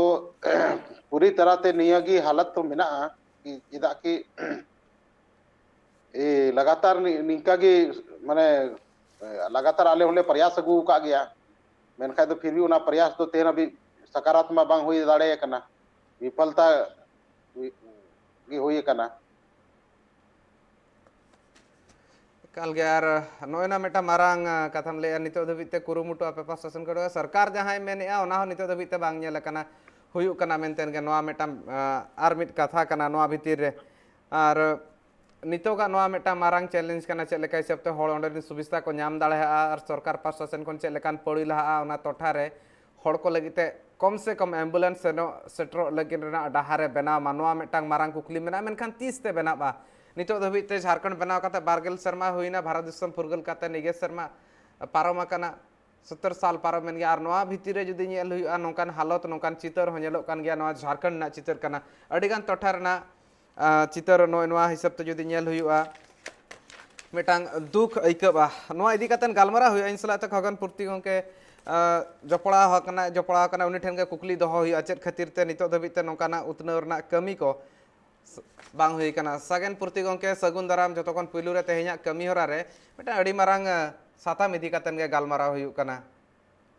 ᱯᱩᱨᱤ ᱛᱟᱨᱟ ᱛᱮ ᱱᱤᱭᱟᱹ ᱜᱮ ᱦᱟᱞᱚᱛ ᱛᱚ ᱢᱮᱱᱟᱜᱼᱟ ᱠᱤ ᱪᱮᱫᱟᱜ ᱠᱤ ᱮ, ᱞᱟᱜᱟᱛᱟᱨ ᱱᱤ- ᱱᱤᱝᱠᱟ ᱜᱮ ᱢᱟᱱᱮ ᱮ, ᱞᱟᱜᱟᱛᱟᱨ ᱟᱞᱮ ᱦᱚᱸᱞᱮ ᱯᱨᱚᱭᱟᱥ ᱟᱹᱜᱩ ᱟᱠᱟᱫ ᱜᱮᱭᱟ, ᱢᱮᱱᱠᱷᱟᱱ ᱫᱚ ᱯᱷᱤᱨ ᱵᱷᱤ ᱚᱱᱟ ᱯᱨᱚᱭᱟᱥ ᱫᱚ ᱛᱮᱦᱮᱧ ᱦᱟᱹᱵᱤᱡ ᱥᱟᱠᱟᱨᱟᱛᱢᱚᱠ ᱵᱟᱝ ᱦᱩᱭ ᱫᱟᱲᱮ ᱟᱠᱟᱱᱟ, ᱵᱤᱯᱷᱚᱞᱛᱟ ᱦᱩᱭ- ᱜᱮ ᱦᱩᱭ ᱟᱠᱟᱱᱟ᱾ ᱮᱠᱟᱞ ᱜᱮ᱾ ᱟᱨ ᱱᱚᱜᱼᱚᱭ ᱱᱟ ᱢᱤᱫᱴᱟᱝ ᱢᱟᱨᱟᱝ ᱟ, ᱠᱟᱛᱷᱟᱢ ᱞᱟᱹᱭᱮᱜᱼᱟ, ᱱᱤᱛᱚᱜ ᱫᱷᱟᱹᱵᱤᱡ ᱛᱮ ᱠᱩᱨᱩᱢᱩᱴᱩ ᱟᱯᱮ ᱯᱟᱥᱴᱟ ᱥᱮᱱ ᱠᱷᱚᱱ ᱥᱚᱨᱠᱟᱨ ᱡᱟᱦᱟᱸᱭ ᱢᱮᱱᱮᱜᱼᱟ ᱚᱱᱟ ᱦᱚᱸ ᱱᱤᱛᱚᱜ ᱫᱷᱟᱹᱵᱤᱡ ᱛᱮ ᱵᱟᱝ ᱧᱮᱞ ᱟᱠᱟᱱᱟ ᱦᱩᱭᱩᱜ ᱠᱟᱱᱟ ᱢᱮᱱᱛᱮ ᱜᱮ ᱱᱚᱣᱟ ᱢᱤᱫᱴᱟᱝ ᱟ, ᱟᱨ ᱢᱤᱫ ᱠᱟᱛᱷᱟ ᱠᱟᱱᱟ ᱱᱚᱣᱟ ᱵᱷᱤᱛᱤᱨ ᱨᱮ᱾ ᱟᱨ ᱱᱤᱛᱚᱜᱟᱜ ᱱᱚᱣᱟ ᱢᱤᱫᱴᱟᱝ ᱢᱟᱨᱟᱝ ᱪᱮᱞᱮᱧᱡᱽ ᱠᱟᱱᱟ, ᱪᱮᱫ ᱞᱮᱠᱟ ᱦᱤᱥᱟᱹᱵ ᱛᱮ ᱦᱚᱲ ᱚᱸᱰᱮ ᱥᱩᱵᱤᱫᱷᱟ ᱠᱚ ᱧᱟᱢ ᱫᱟᱲᱮᱭᱟᱜᱼᱟ ᱟᱨ ᱥᱚᱨᱠᱟᱨ ᱯᱟᱥᱴᱟ ᱥᱮᱱ ᱠᱷᱚᱱ ᱪᱮᱫ ᱞᱮᱠᱟᱱ ᱯᱟᱹᱲᱤ ᱞᱟᱦᱟᱜᱼᱟ ᱚᱱᱟ ᱴᱚᱴᱷᱟ ᱨᱮ ᱦᱚᱲ ᱠᱚ ᱞᱟᱹᱜᱤᱫ ᱛᱮ ᱠᱚᱢ ᱥᱮ ᱠᱚᱢ ᱮᱢᱵᱩᱞᱮᱱᱥ ᱥᱮᱱᱚᱜ ᱥᱮᱴᱮᱨᱚᱜ ᱞᱟᱹᱜᱤᱫ ᱨᱮᱱᱟᱜ ᱰᱟᱦᱟᱨ ᱮ ᱵᱮᱱᱟᱣ ᱢᱟ, ᱱᱚᱣᱟ ᱢᱤᱫᱴᱟᱝ ᱢᱟᱨᱟᱝ ᱠᱩᱠᱞᱤ ᱢᱮᱱᱟᱜᱼᱟ᱾ ᱢᱮᱱᱠᱷᱟᱱ ᱛᱤᱥ ᱛᱮ ᱵᱮᱱᱟᱜᱼᱟ? ᱱᱤᱛᱚᱜ ᱫᱷᱟᱹᱵᱤᱡ ᱛᱮ ᱡᱷᱟᱲᱠᱷᱚᱸᱰ ᱵᱮᱱᱟᱣ ᱠᱟᱛᱮ ᱵᱟᱨ ᱜᱮᱞ ᱥᱮᱨᱢᱟ ᱦᱩᱭᱱᱟ, ᱵᱷᱟᱨᱚᱛ ᱫᱤᱥᱚᱢ ᱯᱷᱩᱨᱜᱟᱹᱞ ᱠᱟᱛᱮ ᱱᱤᱜᱮ ᱥᱮᱨᱢᱟ ᱯᱟᱨᱚᱢ ᱟᱠᱟᱱᱟ, ᱥᱚᱛᱛᱚᱨ ᱥᱟᱞ ᱯᱟᱨᱚᱢ ᱮᱱ ᱜᱮᱭᱟ᱾ ᱟᱨ ᱱᱚᱣᱟ ᱵᱷᱤᱛᱤᱨ ᱨᱮ ᱡᱩᱫᱤ ᱧᱮᱞ ᱦᱩᱭᱩᱜᱼᱟ, ᱱᱚᱝᱠᱟᱱ ᱦᱟᱞᱚᱛ, ᱱᱚᱝᱠᱟᱱ ᱪᱤᱛᱟᱹᱨ ᱦᱚᱸ ᱧᱮᱞᱚᱜ ᱠᱟᱱ ᱜᱮᱭᱟ᱾ ᱱᱚᱣᱟ ᱡᱷᱟᱲᱠᱷᱚᱸᱰ ᱨᱮᱱᱟᱜ ᱪᱤᱛᱟᱹᱨ ᱠᱟᱱᱟ, ᱟᱹᱰᱤᱜᱟᱱ ᱴᱚᱴᱷᱟ ᱨᱮᱱᱟᱜ ᱟ, ᱪᱤᱛᱟᱹᱨ ᱱᱚᱜᱼᱚᱭ ᱱᱚᱣᱟ ᱦᱤᱥᱟᱹᱵ ᱛᱮ ᱡᱩᱫᱤ ᱧᱮᱞ ᱦᱩᱭᱩᱜᱼᱟ, ᱢᱤᱫᱴᱟᱝ ᱫᱩᱠ ᱟᱹᱭᱠᱟᱹᱜᱼᱟ᱾ ᱱᱚᱣᱟ ᱤᱫᱤ ᱠᱟᱛᱮ ᱜᱟᱞᱢᱟᱨᱟᱣ ᱦᱩᱭᱩᱜᱼᱟ, ᱤᱧ ᱥᱟᱞᱟᱜ ᱛᱮ ᱠᱷᱚᱜᱮᱱ ᱯᱩᱨᱛᱤ ᱜᱚᱢᱠᱮ ᱟ, ᱡᱚᱯᱲᱟᱣ ᱟᱠᱟᱱᱟ, ᱡᱚᱯᱲᱟᱣ ᱟᱠᱟᱱᱟ, ᱩᱱᱤ ᱴᱷᱮᱱ ᱜᱮ ᱠᱩᱠᱞᱤ ᱫᱚᱦᱚ ᱦᱩᱭᱩᱜᱼᱟ, ᱪᱮᱫ ᱠᱷᱟᱹᱛᱤᱨ ᱛᱮ ᱱᱤᱛᱚᱜ ᱫᱷᱟᱹᱵᱤᱡ ᱛᱮ ᱱᱚᱝᱠᱟᱱᱟᱜ ᱩᱛᱱᱟᱹᱣ ᱨᱮᱱᱟᱜ ᱠᱟᱹᱢᱤ ᱠᱚ ᱵᱟᱝ ᱦᱩᱭ ᱟᱠᱟᱱᱟ᱾ ᱥᱟᱜᱮᱱ ᱯᱩᱨᱛᱤ ᱜᱚᱢᱠᱮ, ᱥᱟᱹᱜᱩᱱ ᱫᱟᱨᱟᱢ᱾ ᱡᱚᱛᱚ ᱠᱷᱚᱱ ᱯᱩᱭᱞᱩ ᱨᱮ ᱛᱮᱦᱮᱧᱟᱜ ᱠᱟᱹᱢᱤ ᱦᱚᱨᱟ ᱨᱮ ᱢᱤᱫᱴᱟᱝ ᱟᱹᱰᱤ ᱢᱟᱨᱟᱝ ᱟ, ᱥᱟᱛᱟᱢ ᱤᱫᱤ ᱠᱟᱛᱮ ᱜᱮ ᱜᱟᱞᱢᱟᱨᱟᱣ ᱦᱩᱭᱩᱜ ᱠᱟᱱᱟ᱾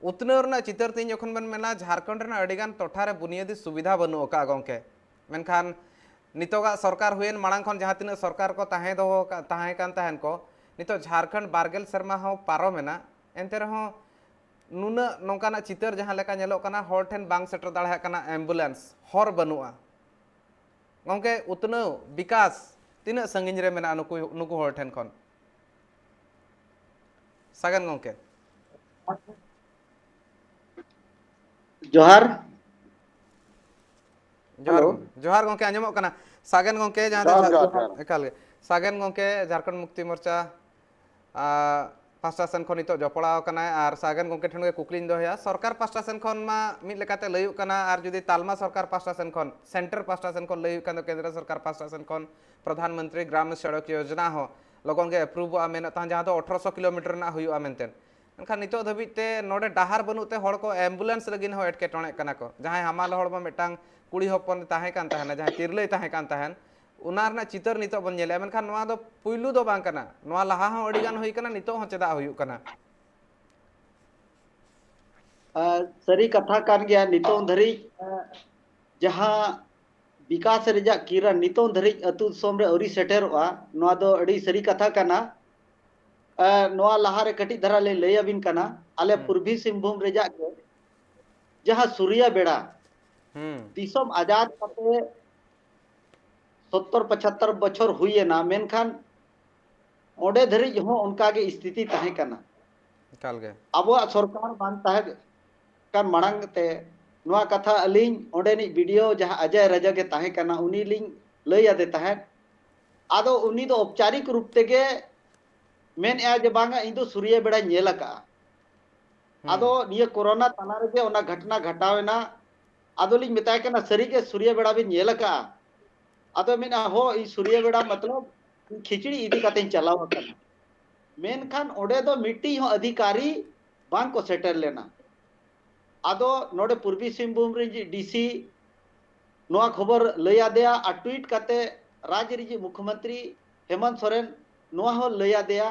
ᱩᱛᱱᱟᱹᱣ ᱨᱮᱱᱟᱜ ᱪᱤᱛᱟᱹᱨ ᱛᱮ ᱤᱧ ᱡᱚᱠᱷᱚᱱ ᱵᱮᱱ ᱢᱮᱱᱟ, ᱡᱷᱟᱲᱠᱷᱚᱸᱰ ᱨᱮᱱᱟᱜ ᱟᱹᱰᱤᱜᱟᱱ ᱴᱚᱴᱷᱟ ᱨᱮ ᱵᱩᱱᱤᱭᱟᱹᱫᱤ ᱥᱩᱵᱤᱫᱷᱟ ᱵᱟᱹᱱᱩᱜ ᱟᱠᱟᱫᱼᱟ ᱜᱚᱢᱠᱮ᱾ ᱢᱮᱱᱠᱷᱟᱱ ᱱᱤᱛᱚᱜᱟᱜ ᱥᱚᱨᱠᱟᱨ ᱦᱩᱭᱮᱱ ᱢᱟᱲᱟᱝ ᱠᱷᱚᱱ ᱡᱟᱦᱟᱸ ᱛᱤᱱᱟᱹᱜ ᱥᱚᱨᱠᱟᱨ ᱠᱚ ᱛᱟᱦᱮᱸ ᱫᱚᱦᱚ ᱟᱠᱟᱫ, ᱛᱟᱦᱮᱸ ᱠᱟᱱ ᱛᱟᱦᱮᱱ ᱠᱚ, ᱱᱤᱛᱚᱜ ᱡᱷᱟᱲᱠᱷᱚᱸᱰ ᱵᱟᱨᱜᱮᱞ ᱥᱮᱨᱢᱟ ᱦᱚᱸ ᱯᱟᱨᱚᱢᱮᱱᱟ, ᱮᱱᱛᱮ ᱨᱮᱦᱚᱸ ᱱᱩᱱᱟᱹᱜ ᱱᱚᱝᱠᱟᱱᱟᱜ ᱪᱤᱛᱟᱹᱨ ᱡᱟᱦᱟᱸ ᱞᱮᱠᱟ ᱧᱮᱞᱚᱜ ᱠᱟᱱᱟ, ᱦᱚᱲ ᱴᱷᱮᱱ ᱵᱟᱝ ᱥᱮᱴᱮᱨ ᱫᱟᱲᱮᱭᱟᱜ ᱠᱟᱱᱟ ᱮᱢᱵᱩᱞᱮᱱᱥ, ᱦᱚᱨ ᱵᱟᱹᱱᱩᱜᱼᱟ᱾ ᱜᱚᱢᱠᱮ, ᱩᱛᱱᱟᱹᱣ, ᱵᱤᱠᱟᱥ ᱛᱤᱱᱟᱹᱜ ᱥᱟᱺᱜᱤᱧ ᱨᱮ ᱢᱮᱱᱟᱜᱼᱟ ᱱᱩᱠᱩ, ᱱᱩᱠᱩ ᱦᱚᱲ ᱴᱷᱮᱱ ᱠᱷᱚᱱ? ᱥᱟᱜᱮᱱ ᱜᱚᱢᱠᱮ᱾ ᱡᱚᱦᱟᱨ᱾ ᱡᱚᱦᱟᱨ Hello. ᱜᱚᱢᱠᱮ᱾ ᱡᱚᱦᱟᱨ ᱜᱚᱢᱠᱮ, ᱟᱸᱡᱚᱢᱚᱜ ᱠᱟᱱᱟ? ᱥᱟᱜᱮᱱ ᱜᱚᱢᱠᱮ, ᱡᱟᱦᱟᱸ ᱡᱚᱦᱟᱨ, ᱫᱚ ᱡᱚᱦᱟᱨ, ᱡᱚᱦᱟᱨ᱾ ᱮᱠᱟᱞ ᱜᱮ, ᱥᱟᱜᱮᱱ ᱜᱚᱢᱠᱮ, ᱡᱷᱟᱲᱠᱷᱚᱸᱰ ᱢᱩᱠᱛᱤ ᱢᱳᱨᱪᱟ ᱟᱨ ᱯᱟᱦᱴᱟ ᱥᱮᱱ ᱠᱷᱚᱱ ᱱᱤᱛᱚᱜ ᱡᱚᱯᱲᱟᱣ ᱟᱠᱟᱱᱟᱭ᱾ ᱟᱨ ᱥᱟᱜᱮᱱ ᱜᱚᱢᱠᱮ ᱴᱷᱮᱱ ᱜᱮ ᱠᱩᱠᱞᱤᱧ ᱫᱚᱦᱚᱭᱟ, ᱥᱚᱨᱠᱟᱨ ᱯᱟᱦᱴᱟ ᱥᱮᱱ ᱠᱷᱚᱱ ᱢᱟ ᱢᱤᱫ ᱞᱮᱠᱟᱛᱮ ᱞᱟᱹᱭᱩᱜ ᱠᱟᱱᱟ, ᱟᱨ ᱡᱩᱫᱤ ᱛᱟᱞᱢᱟ ᱥᱚᱨᱠᱟᱨ ᱯᱟᱦᱴᱟ ᱥᱮᱱ ᱠᱷᱚᱱ, ᱥᱮᱱᱴᱟᱨ ᱯᱟᱦᱴᱟ ᱥᱮᱱ ᱠᱷᱚᱱ ᱞᱟᱹᱭᱩᱜ ᱠᱟᱱ ᱫᱚ, ᱠᱮᱱᱫᱨᱚ ᱥᱚᱨᱠᱟᱨ ᱯᱟᱦᱴᱟ ᱥᱮᱱ ᱠᱷᱚᱱ ᱯᱨᱚᱫᱷᱟᱱ ᱢᱚᱱᱛᱨᱤ ᱜᱨᱟᱢ ᱥᱚᱲᱚᱠ ᱭᱳᱡᱚᱱᱟ ᱦᱚᱸ ᱞᱚᱜᱚᱱ ᱜᱮ ᱮᱯᱨᱩᱵᱷᱚᱜᱼᱟ ᱢᱮᱱᱮᱫ ᱛᱟᱦᱮᱸᱫ, ᱡᱟᱦᱟᱸ ᱫᱚ ᱟᱴᱷᱨᱚᱥᱚ ᱠᱤᱞᱳᱢᱤᱴᱟᱨ ᱨᱮᱱᱟᱜ ᱦᱩᱭᱩᱜᱼᱟ ᱢᱮᱱᱛᱮ᱾ ᱢᱮᱱᱠᱷᱟᱱ ᱱᱤᱛᱚᱜ ᱫᱷᱟᱹᱵᱤᱡ ᱛᱮ ᱱᱚᱰᱮ ᱰᱟᱦᱟᱨ ᱵᱟᱹᱱᱩᱜ ᱛᱮ ᱦᱚᱲ ᱠᱚ ᱮᱢᱵᱩᱞᱮᱱᱥ ᱞᱟᱹᱜᱤᱫ ᱦᱚᱸ ᱮᱴᱠᱮᱴᱚᱬᱮᱜ ᱠᱟᱱᱟ ᱠᱚ᱾ ᱡᱟᱦᱟᱸᱭ ᱦᱟᱢᱟᱞ ᱦᱚᱲᱢᱚ ᱢᱤᱫᱴᱟᱝ ᱠᱩᱲᱤ ᱦᱚᱯᱚᱱ ᱛᱟᱦᱮᱸ ᱠᱟᱱ ᱛᱟᱦᱮᱱᱟ, ᱡᱟᱦᱟᱸᱭ ᱛᱤᱨᱞᱟᱹᱭ ᱛᱟᱦᱮᱸ ᱠᱟᱱ ᱛᱟᱦᱮᱱ, ᱚᱱᱟ ᱨᱮᱱᱟᱜ ᱪᱤᱛᱟᱹᱨ ᱱᱤᱛᱚᱜ ᱵᱚᱱ ᱧᱮᱞᱮᱜᱼᱟ᱾ ᱢᱮᱱᱠᱷᱟᱱ ᱱᱚᱣᱟ ᱫᱚ ᱯᱩᱭᱞᱩ ᱫᱚ ᱵᱟᱝ ᱠᱟᱱᱟ, ᱱᱚᱣᱟ ᱞᱟᱦᱟ ᱦᱚᱸ ᱟᱹᱰᱤ ᱜᱟᱱ ᱦᱩᱭ ᱠᱟᱱᱟ, ᱱᱤᱛᱚᱜ ᱦᱚᱸ ᱪᱮᱫᱟᱜ ᱦᱩᱭᱩᱜ ᱠᱟᱱᱟ? ᱟᱨ ᱥᱟᱹᱨᱤ ᱠᱟᱛᱷᱟ ᱠᱟᱱ ᱜᱮᱭᱟ, ᱱᱤᱛᱚᱝ ᱫᱷᱟᱹᱨᱤᱡ, ᱟᱨ ᱡᱟᱦᱟᱸ ᱵᱤᱠᱟᱥ ᱨᱮᱭᱟᱜ ᱠᱤᱨᱟᱹᱱ ᱱᱤᱛᱚᱝ ᱫᱷᱟᱹᱨᱤᱡ ᱟᱹᱛᱩ ᱫᱤᱥᱚᱢ ᱨᱮ ᱟᱹᱣᱨᱤ ᱥᱮᱴᱮᱨᱚᱜᱼᱟ, ᱱᱚᱣᱟ ᱫᱚ ᱟᱹᱰᱤ ᱥᱟᱹᱨᱤ ᱠᱟᱛᱷᱟ ᱠᱟᱱᱟ᱾ ᱟᱨ ᱱᱚᱣᱟ ᱞᱟᱦᱟ ᱨᱮ ᱠᱟᱹᱴᱤᱡ ᱫᱷᱟᱨᱟ ᱞᱤᱧ ᱞᱟᱹᱭ ᱟᱹᱵᱤᱱ ᱠᱟᱱᱟ, ᱟᱞᱮ ᱦᱩᱸ᱾ ᱯᱩᱨᱵᱤ ᱥᱤᱝᱵᱷᱩᱢ ᱨᱮᱭᱟᱜ ᱜᱮ ᱡᱟᱦᱟᱸ ᱥᱩᱨᱭᱟ ᱵᱮᱲᱟ ᱦᱩᱸ᱾ ᱫᱤᱥᱚᱢ ᱟᱡᱟᱫ ᱠᱟᱛᱮ ᱥᱚᱛᱛᱚᱨ ᱯᱚᱪᱟᱛᱛᱚᱨ ᱵᱚᱪᱷᱚᱨ ᱦᱩᱭ ᱮᱱᱟ, ᱢᱮᱱᱠᱷᱟᱱ ᱚᱸᱰᱮ ᱫᱷᱟᱹᱨᱤᱡ ᱦᱚᱸ ᱚᱱᱠᱟ ᱜᱮ ᱥᱛᱷᱤᱛᱤ ᱛᱟᱦᱮᱸ ᱠᱟᱱᱟ᱾ ᱮᱠᱟᱞ ᱜᱮ᱾ ᱟᱵᱚᱣᱟᱜ ᱥᱚᱨᱠᱟᱨ ᱵᱟᱝ ᱛᱟᱦᱮᱸ ᱠᱟᱱ ᱢᱟᱲᱟᱝ ᱛᱮ ᱱᱚᱣᱟ ᱠᱟᱛᱷᱟ ᱟᱹᱞᱤᱧ ᱚᱸᱰᱮᱱᱤᱡ ᱵᱤ ᱰᱤ ᱳ ᱡᱟᱦᱟᱸ ᱟᱡᱟᱭ ᱨᱟᱡᱟ ᱜᱮ ᱛᱟᱦᱮᱸ ᱠᱟᱱᱟ, ᱩᱱᱤ ᱞᱤᱧ ᱞᱟᱹᱭ ᱟᱫᱮ ᱛᱟᱦᱮᱸᱫ᱾ ᱟᱫᱚ ᱩᱱᱤ ᱫᱚ ᱚᱯᱪᱟᱨᱤᱠ ᱨᱩᱯ ᱛᱮᱜᱮ ᱢᱮᱱᱮᱫᱼᱟ ᱡᱮ, "ᱵᱟᱝᱟ, ᱤᱧ ᱫᱚ ᱥᱩᱨᱭᱟᱹ ᱵᱮᱲᱟᱧ ᱧᱮᱞ ᱟᱠᱟᱫᱼᱟ᱾" ᱦᱩᱸ᱾ ᱟᱫᱚ ᱱᱤᱭᱟᱹ ᱠᱚᱨᱳᱱᱟ ᱛᱟᱞᱟ ᱨᱮᱜᱮ ᱚᱱᱟ ᱜᱷᱚᱴᱱᱟ ᱜᱷᱟᱴᱟᱣ ᱮᱱᱟ᱾ ᱟᱫᱚᱞᱤᱧ ᱢᱮᱛᱟᱭ ᱠᱟᱱᱟ, "ᱥᱟᱹᱨᱤᱜᱮ ᱥᱩᱨᱭᱟᱹ ᱵᱮᱲᱟ ᱵᱤᱱ ᱧᱮᱞ ᱟᱠᱟᱫᱼᱟ?" ᱟᱫᱚ ᱢᱮᱱᱟ, "ᱦᱳ, ᱤᱧ ᱥᱩᱨᱭᱟᱹ ᱵᱮᱲᱟ ᱢᱚᱛᱞᱚᱵ ᱤᱧ ᱠᱷᱤᱪᱲᱤ ᱤᱫᱤ ᱠᱟᱛᱮᱧ ᱪᱟᱞᱟᱣ ᱟᱠᱟᱱᱟ᱾" ᱢᱮᱱᱠᱷᱟᱱ ᱚᱸᱰᱮ ᱫᱚ ᱢᱤᱫᱴᱤᱡ ᱦᱚᱸ ᱚᱫᱷᱤᱠᱟᱨᱤ ᱵᱟᱝ ᱠᱚ ᱥᱮᱴᱮᱨ ᱞᱮᱱᱟ᱾ ᱟᱫᱚ ᱱᱚᱰᱮ ᱯᱩᱨᱵᱤ ᱥᱤᱝᱵᱷᱩᱢ ᱨᱮᱱ ᱰᱤ ᱥᱤ ᱱᱚᱣᱟ ᱠᱷᱚᱵᱚᱨ ᱞᱟᱹᱭ ᱟᱫᱮᱭᱟ ᱟᱨ ᱴᱩᱭᱤᱴ ᱠᱟᱛᱮ ᱨᱟᱡᱽ ᱨᱤᱱᱤᱡ ᱢᱩᱠᱷᱭᱚᱢᱚᱱᱛᱨᱤ ᱦᱮᱢᱚᱱᱛ ᱥᱚᱨᱮᱱ ᱱᱚᱣᱟ ᱦᱚᱸ ᱞᱟᱹᱭ ᱟᱫᱮᱭᱟ᱾